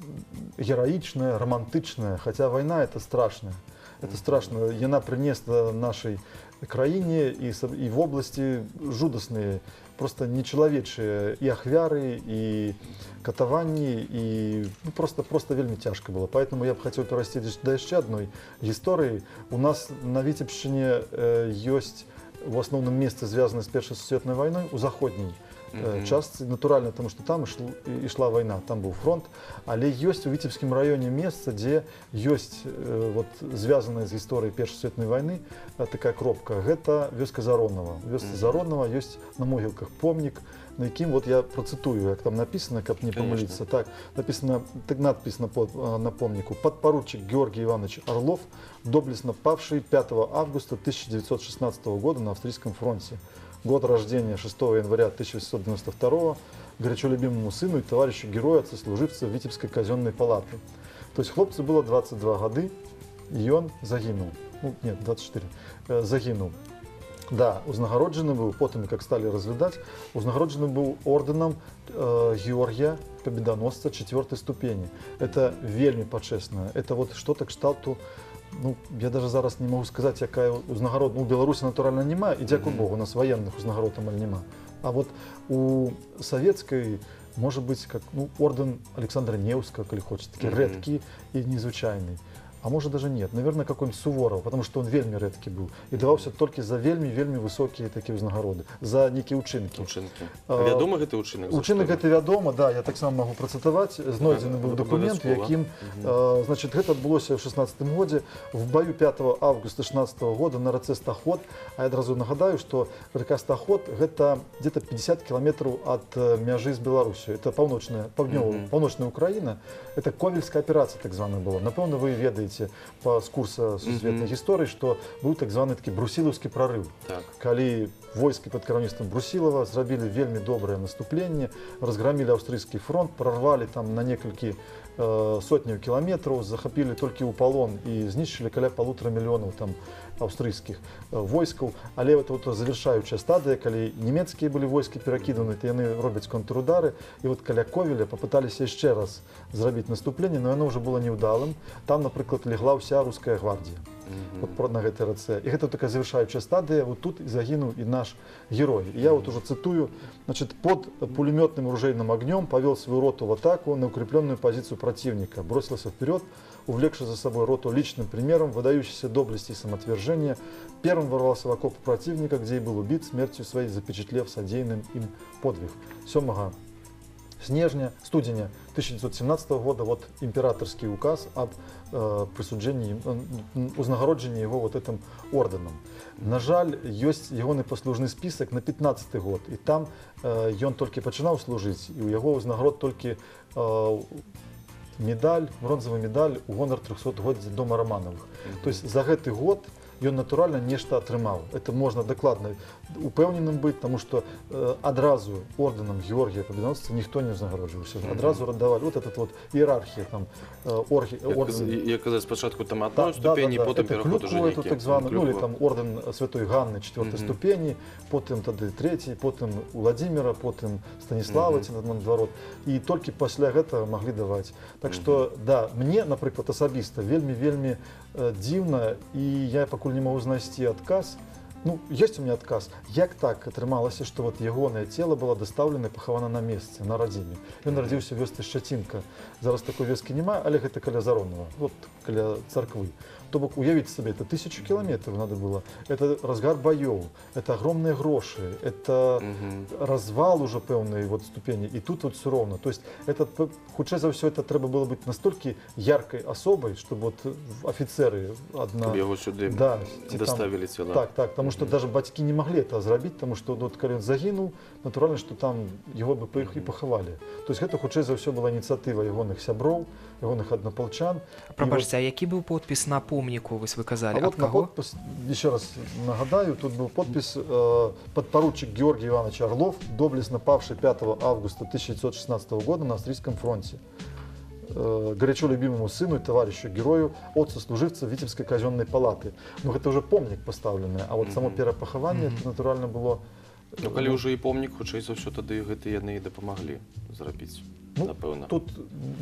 гераічнае, рамантычнае, хаця вайна это страшная. Это страшно. Яна прынесла нашай краіне і вобласці жудасныя, просто нечалавечыя і ахвяры, і катаванні, і, ну, просто вельмі цяжка было. Поэтому я б хацеў перайсці да яшчэ адной гісторыі. У нас на Віцебшчыне ёсць у асноўным месцы, звязаны з першай сусветнай вайной, у заходняй частцы, натуральна, таму што там ішла вайна, там быў фронт, але ёсць у Віцебскім раёне месца, дзе ёсць вот, звязаная з гісторыяй першай сусветнай вайны такая кропка. Гэта вёска Заронава. У вёсцы Заронава ёсць на могілках помнік, на якім, вот я працытую, як там написано, каб не памыліцца. Так, написано, так, надпись на помніку: «Подпоручик Георгий Иванович Орлов, доблестно павший 5 августа 1916 года на австрийском фронте. Год рождения 6 января 1892, горячо любимому сыну и товарищу героя, сослуживца Витебской казенной палаты». То есть хлопцу было 22 годы, и он загінуў. Ну, нет, 24. Загінуў. Да, узнагароджаны быў, потым, как сталі разглядаць, узнагароджаны быў ордэнам Георгія Победоносца четвертой ступені. Это вельмі пачэсна. Это вот что-то кшталту, ну, я даже зараз не могу сказаць, якая узнагарод. Ну, у Беларусі, натуральна, няма, і дзякуй Богу, у нас военных узнагарод амаль няма. А вот у советской, может быть, как, ну, орден Александра Невского, калі хочется, такі рэдкі і незвычайны. А может, даже нет, наверное, какой-нибудь Суворов, потому что он вельмі рэдкі быў і даваўся толькі за вельмі-вельмі высокія такія ўзнагароды, за нейкія ўчынкі. Учынкі. А, Вядома гэты ўчынак? За Учынак што? гэты вядома, да, я таксама магу працытаваць. Знойдзены быў дакумент, у Абавязкова. якім, значит, гэта адбылося ў 16 годзе в баю 5 августа 16 года на рацэ Стаход. А я адразу нагадаю, што рака Стаход гэта где-то 50 кіламетраў ад мяжы з Беларусю. Это паўночная, паўднёвая, паўночная Украіна. Это Ковельская аперацыя так званая была. Напэўна, вы ведаеце па з курса сусветнай гісторыі, што быў так званы такі брусілаўскі прарыў, калі войскі пад кіраўніцтвам Брусілава зрабілі вельмі добрае наступленне, разграмілі аўстрыйскі фронт, прарвалі там на некалькі сотняў кіламетраў, захапілі толькі ў палон і знішчылі каля 1,5 мільёнаў там аўстрыйскіх войскаў. Але это вот завершаючая стадыя, калі нямецкія былі войскі перакіданы, то яны робяць контрудары, і вот каля Ковеля попыталіся яшчэ раз зрабіць наступленне, но яно ўжо было неўдалым. Там, напрыклад, легла ўся руская гвардія. Вот на гэтай рацэ. І гэта такая завершаючая стадыя, вот тут і загінуў і наш герой. І я вот уже цитую, значит, под пулеметным ружейным огнем повел свою роту в атаку на укрепленную позицию противника, бросился вперед, увлекши за собой роту личным примером выдающейся доблести и самоотвержения, первым ворвался в окоп противника, где и был убит смертью своей, запечатлев содеянным им подвиг. 7 студеня 1917 года вот императорский указ об присуджении, узнагароджанні его вот этим орденом. На жаль, ёсць ягоны паслужны список на 15 год, і там ён толькі пачынаў служыць, і ў яго ўзнагарод толькі медаль, бронзавая медаль у гонар 300-годдзя дома Романовых. То есть за гэты год ён натуральна нешта атрымаў. Это можна дакладна упэўненым быць, таму што адразу ордэнам Георгія Победоносца ніхто не ўзнагароджваўся. Адразу радавалі вот этот вот іерархія там орден. Як казаць, спачатку там адной ступені, потым пераход уже нейкі. Так званы, ну, или там орден Святой Ганны четвертой ступені, потым тады третій, потым Владимира, потым Станіслава, ці наадварот. І толькі пасля гэтага маглі даваць. Так што, да, мне, напрыклад, асабіста вельмі-вельмі дзіўна, і я пакуль не магу знайсці адказ. Ну, ёсць у меня адказ. Як так атрымалася, што вот ягонае цело было дастаўлена і пахавана на месцы, на радзіме. Ён нарадзіўся ў вёсцы Шчацінка. Зараз такой вёскі няма, але гэта каля Заронова, вот каля царквы. То бок, уявіць сабе, это 1000 кіламетраў надо было. Это разгар баёў, это огромные грошы, это развал уже пэўнай вот ступені. І тут вот все роўна. То есть, это, хутчэй за ўсё, это трэба было быць настолькі яркай асобай, чтобы вот офицеры одна... Яго сюды да, доставили цела. Так, так, потому что даже бацькі не могли это зрабіць, потому что вот, калі ён загінуў, натуральна, что там его бы і пахавалі. То есть гэта хутчэй за ўсё была ініцыятыва ягоных сяброў, ягоных аднапалчан. Прабачце, а які быў подпіс на помніку, вось вы казалі, а вот ад каго? Подпись, еще раз нагадаю, тут был подпись подпоручик Георгий Иванович Орлов, доблестно павший 5 августа 1916 года на Австрийском фронте. Горячо любимому сыну и товарищу герою, от сослуживца Витебской казенной палаты. Ну, это уже помнік поставленный, а вот само перапахаванне, это натурально было... Ну, калі ўжо і помнік, хутчэй за ўсё, тады гэты яны і дапамаглі зрабіць, ну, напэўна. Тут,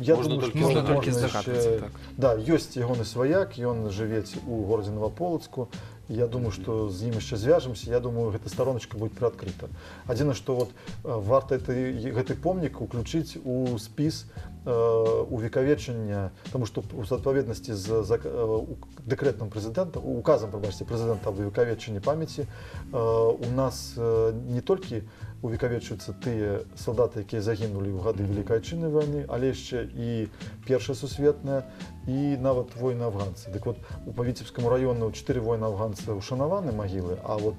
я можна думаю, толькі што можна толькі можна здагадвацца, яшчэ... так. Да, ёсць ягоны сваяк, ён жывець у горадзе Новаполацку. Я думаю, што з ім яшчэ звяжемся, я думаю, гэта староначка будет прыадкрыта. Адзінае, што вот варта гэты помнік уключыць у спіс увекавечання, таму што у адпаведнасці з дэкрэтам прэзідэнта, указам, прабачце, прэзідэнта аб увекавечанні памяці, у нас не толькі увекавечваюцца тыя салдаты, якія загінулі ў гады Вялікай Айчыннай вайны, але яшчэ і Першая сусветная, і нават воіны-афганцы. Дык вот, у па Віцебскаму раёну 4 воіна-афганцы ушанаваны магілы, а вот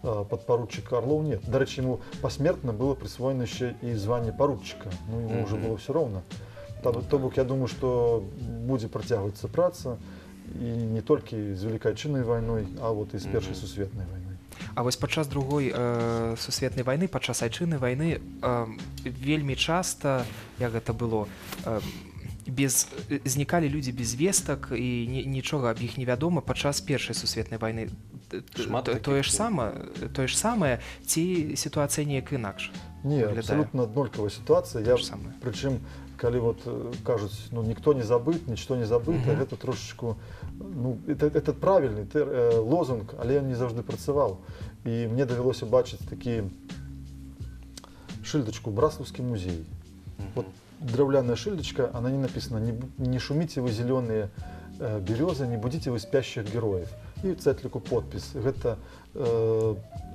подпоручик Орлов нет. Дарэчы, ему посмертно было присвоено еще и звание поручика. Ну, ему уже было все равно. То бок, я думаю, что будет працягвацца праца и не только з Вялікай Айчыннай вайной, а вот и з Першай сусветнай вайной. А вось падчас другой сусветнай вайны, падчас айчыннай вайны вельмі часта, як гэта было, знікалі людзі без вестак і нічога аб іх невядома падчас Першай сусветнай вайны. Тое ж самае, ці сітуацыя неяк інакш? Не, абсолютно аднолькавая сітуацыя. Я, прычым, калі вот кажуць, ну, никто не забыт, ничто не забыто, гэта трошечку, ну, это правильный лозунг, але ён не заўжды працаваў. І мне давялося бачыць такі шыльдачку Браслаўскі музей. Вот драўляная шыльдачка, она не написана: не шумите вы, зеленые березы, не будите вы спящих героев. І цэтліку подпіс. Гэта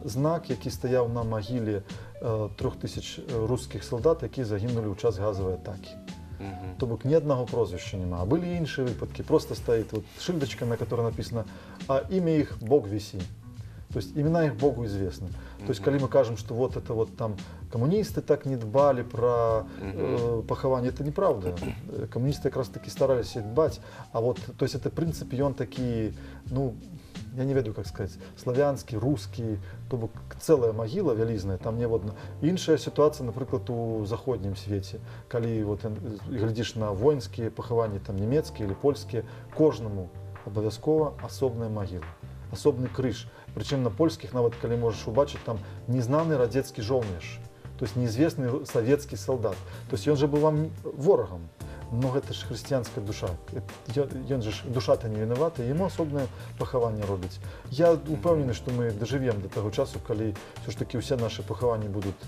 знак, які стаяў на магіле 3000 рускіх салдат, якія загінулі ў час газавай атакі. То бок ні аднаго прозвішча няма. А былі іншыя выпадкі. Просто стаіць вот шыльдачка, на которой написано, а імя іх Бог весі. То есть имена их Богу известны. То есть, калі мы кажам, что вот это вот там коммунисты так не дбали про пахаванне, это неправда. Коммунисты как раз таки старались дбать. А вот, то есть это принцип, он такие, ну, я не ведаю, как сказать, славянский, русский, то бок целая могила вялізная, там не одна. Іншая ситуация, напрыклад, у заходнім свеце, калі вот глядзіш на воінскія пахаванні, там нямецкія или польскія, кожнаму абавязкова асобная магіла, асобны крыж. Прычым на польскіх, нават калі можаш убачыць, там незнаны радзецкі жоўнеж, то есть неизвестный советский солдат. То есть ён же был вам ворагам. Но гэта ж хрысціянская душа. Ён же ж, душа-то не вінавата, яму асобнае пахаванне робіць. Я упэўнены, што мы дажывем до таго часу, калі ўсё ж такі ўсе нашы пахаванні будуць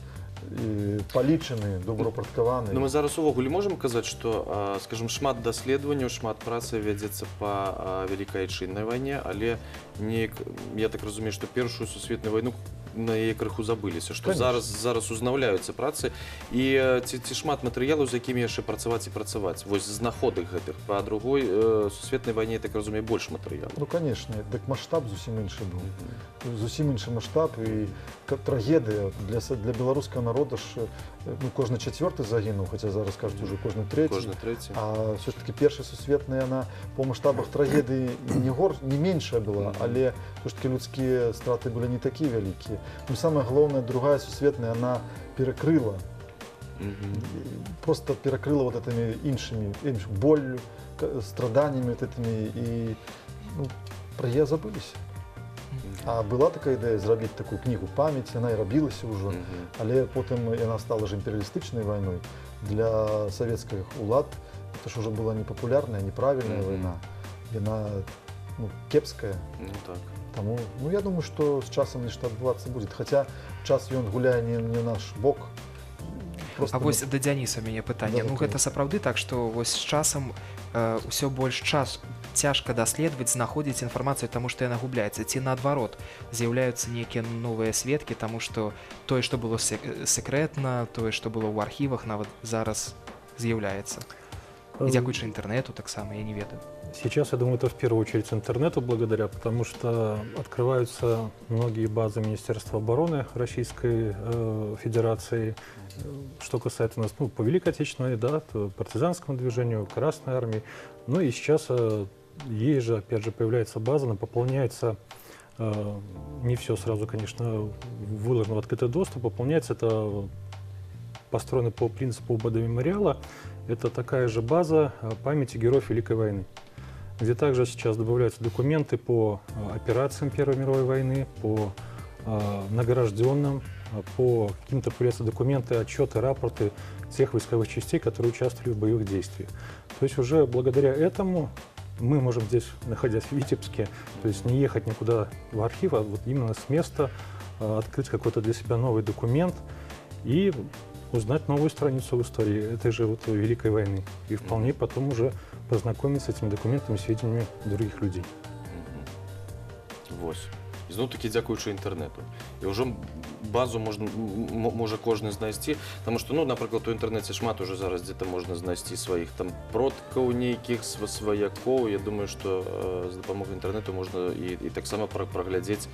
палічаны, добраўпарадкаваны. Ну, мы зараз увогуле можам казаць, што, скажем, шмат даследаванняў, шмат працы вядзецца па Вялікай Айчыннай вайне, але неяк, я так разумею, што Першую сусветную вайну на яе крыху забыліся, што Конечно. зараз узнаўляюцца працы і ці шмат матэрыялаў, з якімі яшчэ працаваць і працаваць. Вось знаходак гэтых. Па Другой сусветнай вайне, я так разумею, больш матэрыялу. Ну, конечно, дык маштаб зусім іншы быў. Зусім іншы маштаб і трагедыя для беларускага народа ж, ну, кожны чацвёрты загінуў, хаця зараз кажуць, ужо кожны трэці. Кожны трэці. А ўсё ж такі Першая сусветная, яна по маштабах трагедыі не меншая была, але ўсё ж такі людскія страты былі не такія вялікія. Ну, самае галоўнае, Другая сусветная, она перакрыла, просто перакрыла вот этими іншымі, болью, страданиями вот этими, і, ну, пра яе забыліся. А была такая ідэя зрабіць такую кнігу памяці, яна і рабілася ўжо, але потым яна стала ж імперыялістычнай вайной для савецкіх улад. Это ж уже была непапулярная, неправільная вайна. Яна, ну, кепская. Ну так. Таму, ну, я думаю, што з часам нешта адбывацца будет. Хаця час ён гуляе не наш бок. Просто А вось да Дзяніса у мяне пытанне. Да, Ну, да, гэта сапраўды так, што вось з часам ўсё больш час цяжка даследаваць, знаходзіць інфармацыю, таму што яна губляецца, ці наадварот, з'яўляюцца нейкія новыя сведкі, таму што тое, што было секрэтна, тое, што было ў архівах, нават зараз з'яўляецца. І дзякуючы інтэрнэту таксама, я не ведаю. Сейчас, я думаю, это в первую очередь интернету благодаря, потому что открываются многие базы Министерства обороны Российской Федерации. Что касается нас, ну, по Великой Отечественной, да, то партизанскому движению, Красной армии. Ну и сейчас есть же, опять же, появляется база, она пополняется, не все сразу, конечно, выложено в открытый доступ, пополняется это построено по принципу ОБД мемориала. Это такая же база памяти героев Великой войны, где также сейчас добавляются документы по операциям Первой мировой войны, по награжденным, по каким-то появляются документы, отчеты, рапорты тех войсковых частей, которые участвовали в боевых действиях. То есть уже благодаря этому мы можем здесь, находясь в Витебске, то есть не ехать никуда в архив, а вот именно с места открыть какой-то для себя новый документ и узнать новую страницу в истории этой же вот Великой войны. И вполне потом уже познакомиться с этими документами, сведениями других людей. Вось. Зноў-такі дзякуючы інтэрнэту. І ўжо базу можа кожны знайсці, таму што, ну, напрыклад, у інтэрнэце шмат ужо зараз дзе-то можна знайсці сваіх там продкаў нейкіх, сваякоў. Я думаю, што з дапамогай інтэрнэту можна і таксама праглядзець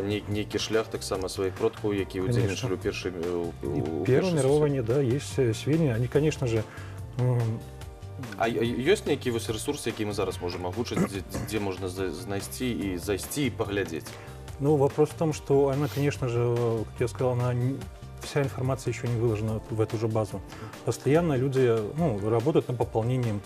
нейкі шлях таксама сваіх продкаў, якія Конечно. ўдзельнічалі ў першай, И у Первой першай мировой сусветнай. войне, да, есть сведения. Они, конечно же, А ёсць нейкія вось рэсурсы, якія мы зараз можам агучыць, дзе можна знайсці і зайсці і паглядзець? Ну, вопрос в том, что она, конечно же, как я сказал, вся информация еще не выложена в эту же базу. Постоянно люди, ну, работают над пополнением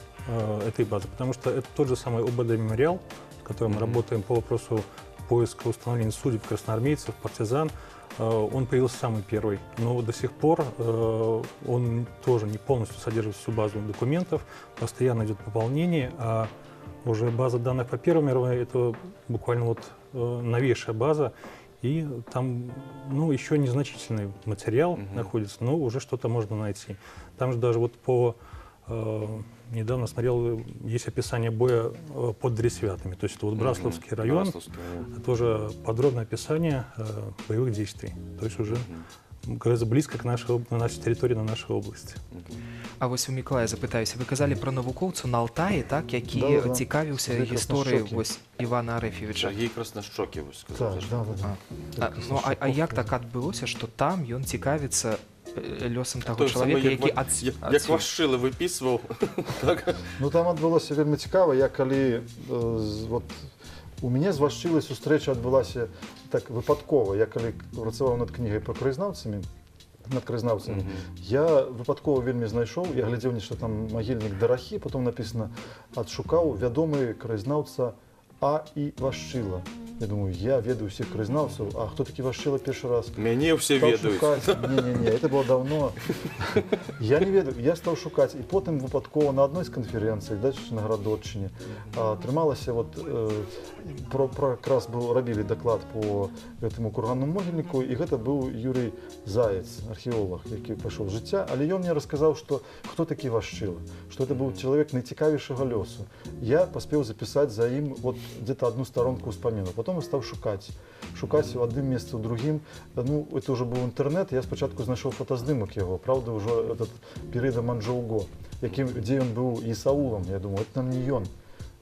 этой базы, потому что это тот же самый ОБД «Мемориал», с которым мы Мгм. работаем по вопросу поиска, установления судеб красноармейцев, партизан. Он появился самый первый, но до сих пор он тоже не полностью содержит всю базу документов, постоянно идет пополнение, а уже база данных по Первой мировой — это буквально вот новейшая база, и там, ну, еще незначительный материал Мгм. находится, но уже что-то можно найти. Там же даже вот по недавно смотрел, есть описание боя под Дресвятами, то есть это вот Браславский район, Браславский район. тоже подробное описание боевых действий, то есть уже гораздо близко к нашей, на нашей территории, на нашей области. А вось у Мікалая запытаюся, вы казалі пра навукоўцу на Алтаі, так, які Да-да-да. цікавіўся Сергей гісторыяй Краснощёкий. вось Івана Арэфьевіча. Сергей Краснощёкий, вось сказаў. Так, да. Ну, а як так адбылося, што там ён цікавіцца лёсам таго Той самы, чалавека, як які як адсюль? Вашыла выпісваў, так? Ну, там адбылося вельмі цікава. Я калі, вот, у мяне з Вашчылай сустрэча адбылася так выпадкова. Я калі працаваў над кнігай пра краязнаўцамі, над краязнаўцамі, я выпадкова вельмі знайшоў, я глядзеў нешта там магільнік Дарахі, потом написано адшукаў вядомы краязнаўца А. І Вашчыла. Я думаю, я ведаю всех краязнаўцаў, а хто такі Вашчыла, першы раз. Мяне ўсе Стаў ведаюць. шукаць. Не-не-не, это было давно. Я не ведаю, я стаў шукаць, і потым выпадкова на адной з канферэнцый, да, на Гарадоччыне, атрымалася вот, про якраз быў, рабілі даклад по гэтаму курганнаму могільніку, і гэта быў Юрый Заяц, археолог, які пайшоў з жыцця, але ён мне расказаў, што хто такі Вашчыла, што это быў чалавек найцікавейшага лёсу. Я паспеў запісаць за ім вот где-то одну старонку ўспаміну. Потом я стаў шукаць, шукаць у адным месцы, у другім. Ну, это уже быў інтэрнэт, я спачатку знайшоў фотаздымак яго, праўда, ўжо этот перыяда Манчжоу-Го, якім, дзе ён быў есаулам. Я думаю, это нам не ён.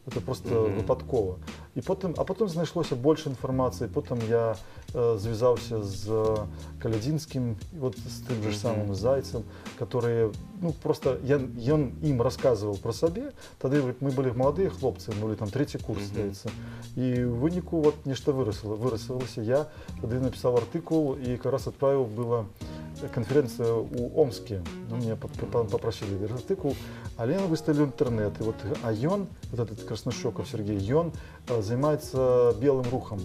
Это просто выпадкова. І потым, а потым знайшлося больш інфармацыі, потым я звязаўся з Калядзінскім, вот з тым же ж самым Зайцем, которые, ну, просто я, ён ім расказваў пра сабе, тады говорит, мы былі маладыя хлопцы, мы былі там трэці курс, здаецца. І ў выніку вот нешта вырасла, вырасавалася. Я тады напісаў артыкул і как раз адправіў, была канферэнцыя ў Омске. Ну, мне попросили артыкул, але яны выставілі ў інтэрнэт. І вот, а ён, вот этот Краснощеков Сергей, ён займаецца белым рухам.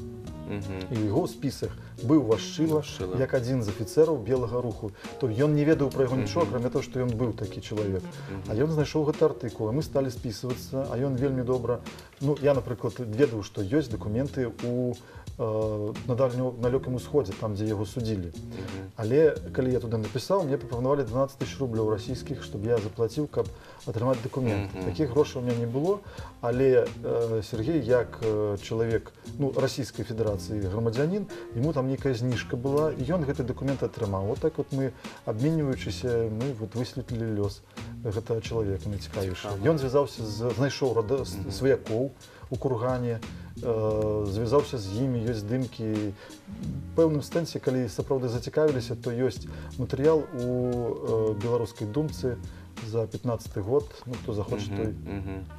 І ў яго спісах быў Вашчыла, Вашчыла. як адзін з афіцэраў белага руху. То ён не ведаў пра яго нічога, акрамя того, што ён быў такі чалавек. А ён знайшоў гэты артыкул, і мы сталі спісвацца, а ён вельмі добра. Ну, я, напрыклад, ведаў, што ёсць дакументы у на дальню на Далёкім Усходзе, там, дзе яго судзілі. Але калі я туды напісаў, мне прапанавалі 12 тысяч рублёў расійскіх, чтобы я заплаціў, каб атрымаць дакумент. Такіх грошай у меня не было, але Сергей, як чалавек, ну, Расійскай Федэрацыі грамадзянін, ему там нейкая зніжка была, і ён гэты дакумент атрымаў. Вот так вот мы, абменьваючыся, мы вот высветлілі лёс гэтага чалавека найцікавейшага. Цікава. Ён звязаўся з знайшоў рада, сваякоў у Кургане, звязаўся з імі, ёсць здымкі. Пэўным сэнсе, калі сапраўды зацікавіліся, то ёсць матэрыял у Беларускай думцы за 15 год. Ну, хто захоча, той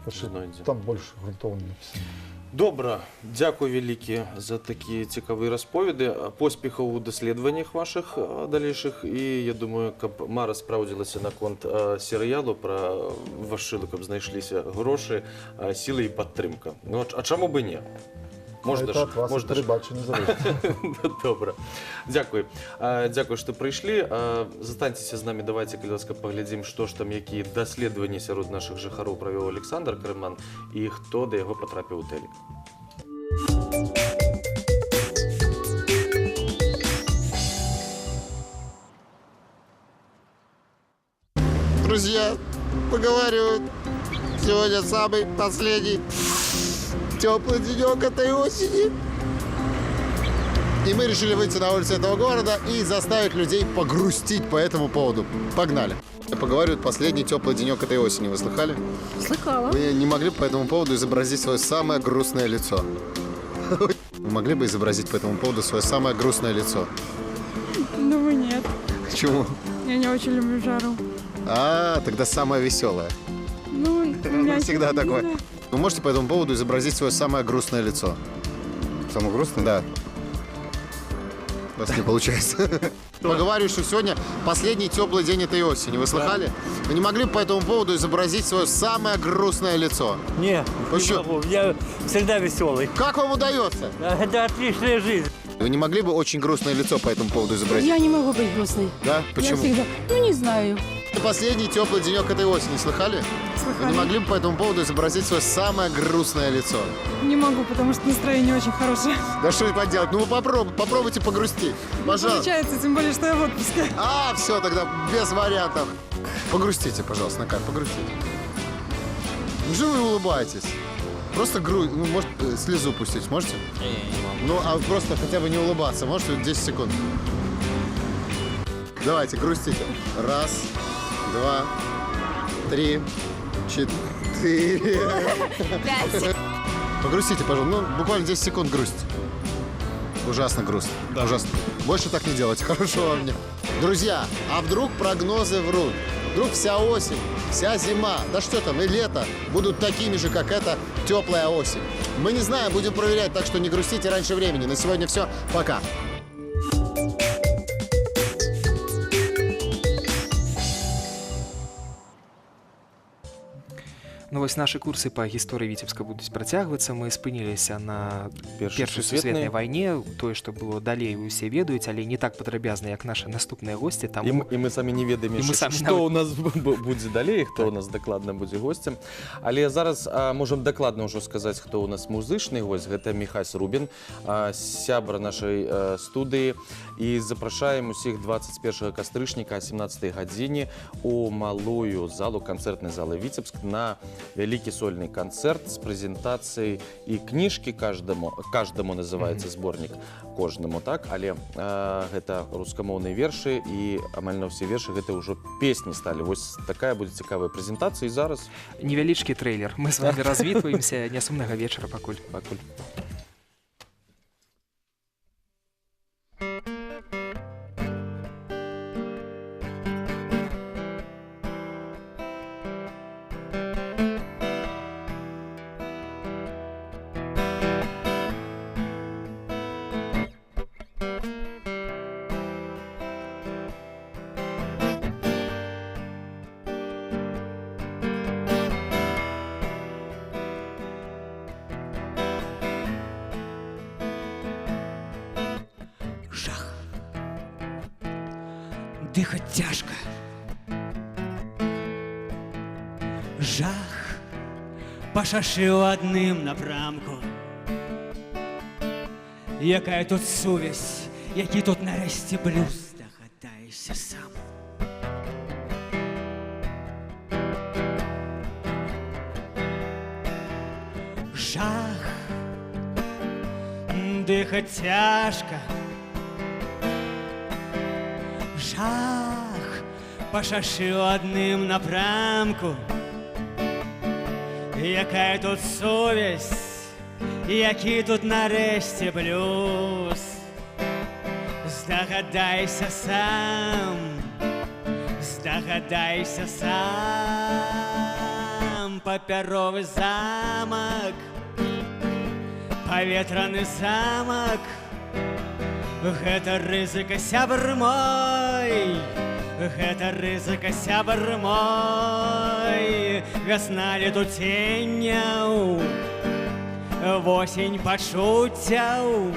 Знойдзе. Там больш грунтоўна напісана. Добра, дзякуй вялікі за такія цікавыя расповеды, поспехаў у даследаваннях вашых далейшых, і я думаю, каб мара спраўдзілася наконт серыялу пра Вашылу, каб знайшліся грошы, сілы і падтрымка. Ну, а чаму бы не? Можна Это ж, ад вас, можна ж. тэлебачання залежыць. Добра. Дзякуй. Дзякуй, што прыйшлі. Застаньцеся з намі, давайте, калі ласка, паглядзім, што ж там, якія даследаванні сярод нашых жыхароў правёў Александр Крыман і хто да яго патрапіў у тэлек. Друзья, поговаривают, сегодня самый последний теплый денек этой осени. И мы решили выйти на улицы этого города и заставить людей погрустить по этому поводу. Погнали. Поговаривают, последний теплый денек этой осени. Вы слыхали? Слыхала. Вы не могли бы по этому поводу изобразить свое самое грустное лицо? Вы могли бы изобразить по этому поводу свое самое грустное лицо? Думаю, нет. Почему? Я не очень люблю жару. А, тогда самое веселое. Ну, у меня Всегда ещё такое. не Вы можете по этому поводу изобразить свое самое грустное лицо? Самое грустное? Да. У вас не получается. Поговариваю, что сегодня последний теплый день этой осени. Вы слыхали? Вы не могли бы по этому поводу изобразить свое самое грустное лицо? Не, Ну не что? могу. Я всегда веселый. Как вам удается? Это отличная жизнь. Вы не могли бы очень грустное лицо по этому поводу изобразить? Я не могу быть грустной. Да? Почему? Я всегда... Ну, не знаю. Последний теплый денек этой осени, слыхали? Вы не могли бы по этому поводу изобразить свое самое грустное лицо? Не могу, потому что настроение очень хорошее. Да что поделать? Ну вы попробуйте погрустить. Пожалуйста. Получается, тем более, что я в отпуске. А, все, тогда без вариантов. Погрустите, пожалуйста, на камеру, погрустите. Ну что вы улыбаетесь? Просто ну, может, слезу пустить, можете? Ну, а просто хотя бы не улыбаться, можете 10 секунд? Давайте, грустите. Раз, два, три, четыре. Пять. Погрустите, пожалуйста. Ну, буквально 10 секунд грусть. Ужасно грустно. Ужасно. Больше так не делайте. Хорошего вам дня. Друзья, а вдруг прогнозы врут? Вдруг вся осень, вся зима, да что там, и лето будут такими же, как эта теплая осень. Мы не знаем, будем проверять, так что не грустите раньше времени. На сегодня все. Пока. Ну вось нашы курсы па гісторыі Віцебска будуць працягвацца. Мы спыніліся на першай сусветнай вайне. Тое, што было далей, усе ведаюць, але не так падрабязна, як нашы наступныя госці. Там... І мы самі не ведаем, што ў нас будзе далей, хто ў нас дакладна будзе госцем. Але зараз можам дакладна ўжо сказаць, хто ў нас музычны госць. Гэта Міхась Рубін, сябра нашай студыі. І запрашаем усіх 21 кастрычніка а 17 гадзіне у малую залу канцэртнай залы Віцебск на вялікі сольны канцэрт з прэзентацыяй і кніжкі каждаму, каждаму называецца зборнік, кожнаму, так, але гэта рускамоўныя вершы і амаль на ўсе вершы гэта ўжо песні сталі. Вось такая будзе цікавая прэзентацыя. І зараз невялічкі трэйлер. Мы з вами развітваемся. Нясумнага вечара пакуль. Пакуль. Дыхаць цяжка. Жах па шашы ў адным напрамку. Якая тут сувязь, які тут нарэшце блюз, здагадайся сам. Жах, дыхаць цяжка. Жах па шашы ў адным напрамку. Якая тут сувязь, які тут нарэшце блюз. Здагадайся сам, здагадайся сам. Папяровы замак, паветраны замак. Гэта рызыка, сябр мой, гэта рызыка, сябр мой. Вясна летуценняў, восень пачуццяў,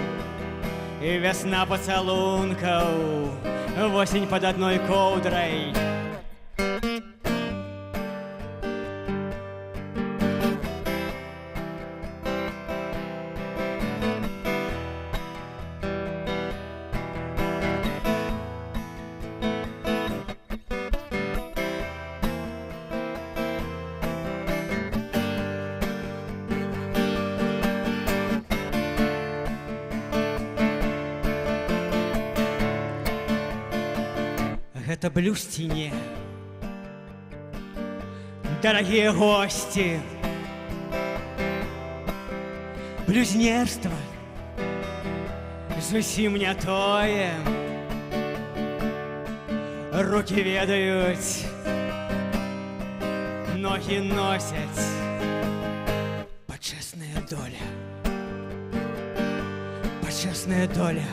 вясна пацалункаў, восень пад адной коўдрай. Гэта блюз ці не? Дарагія госці, блюзнерства зусім не тое. Рукі ведаюць, ногі носяць. Пачэсная доля, пачэсная доля.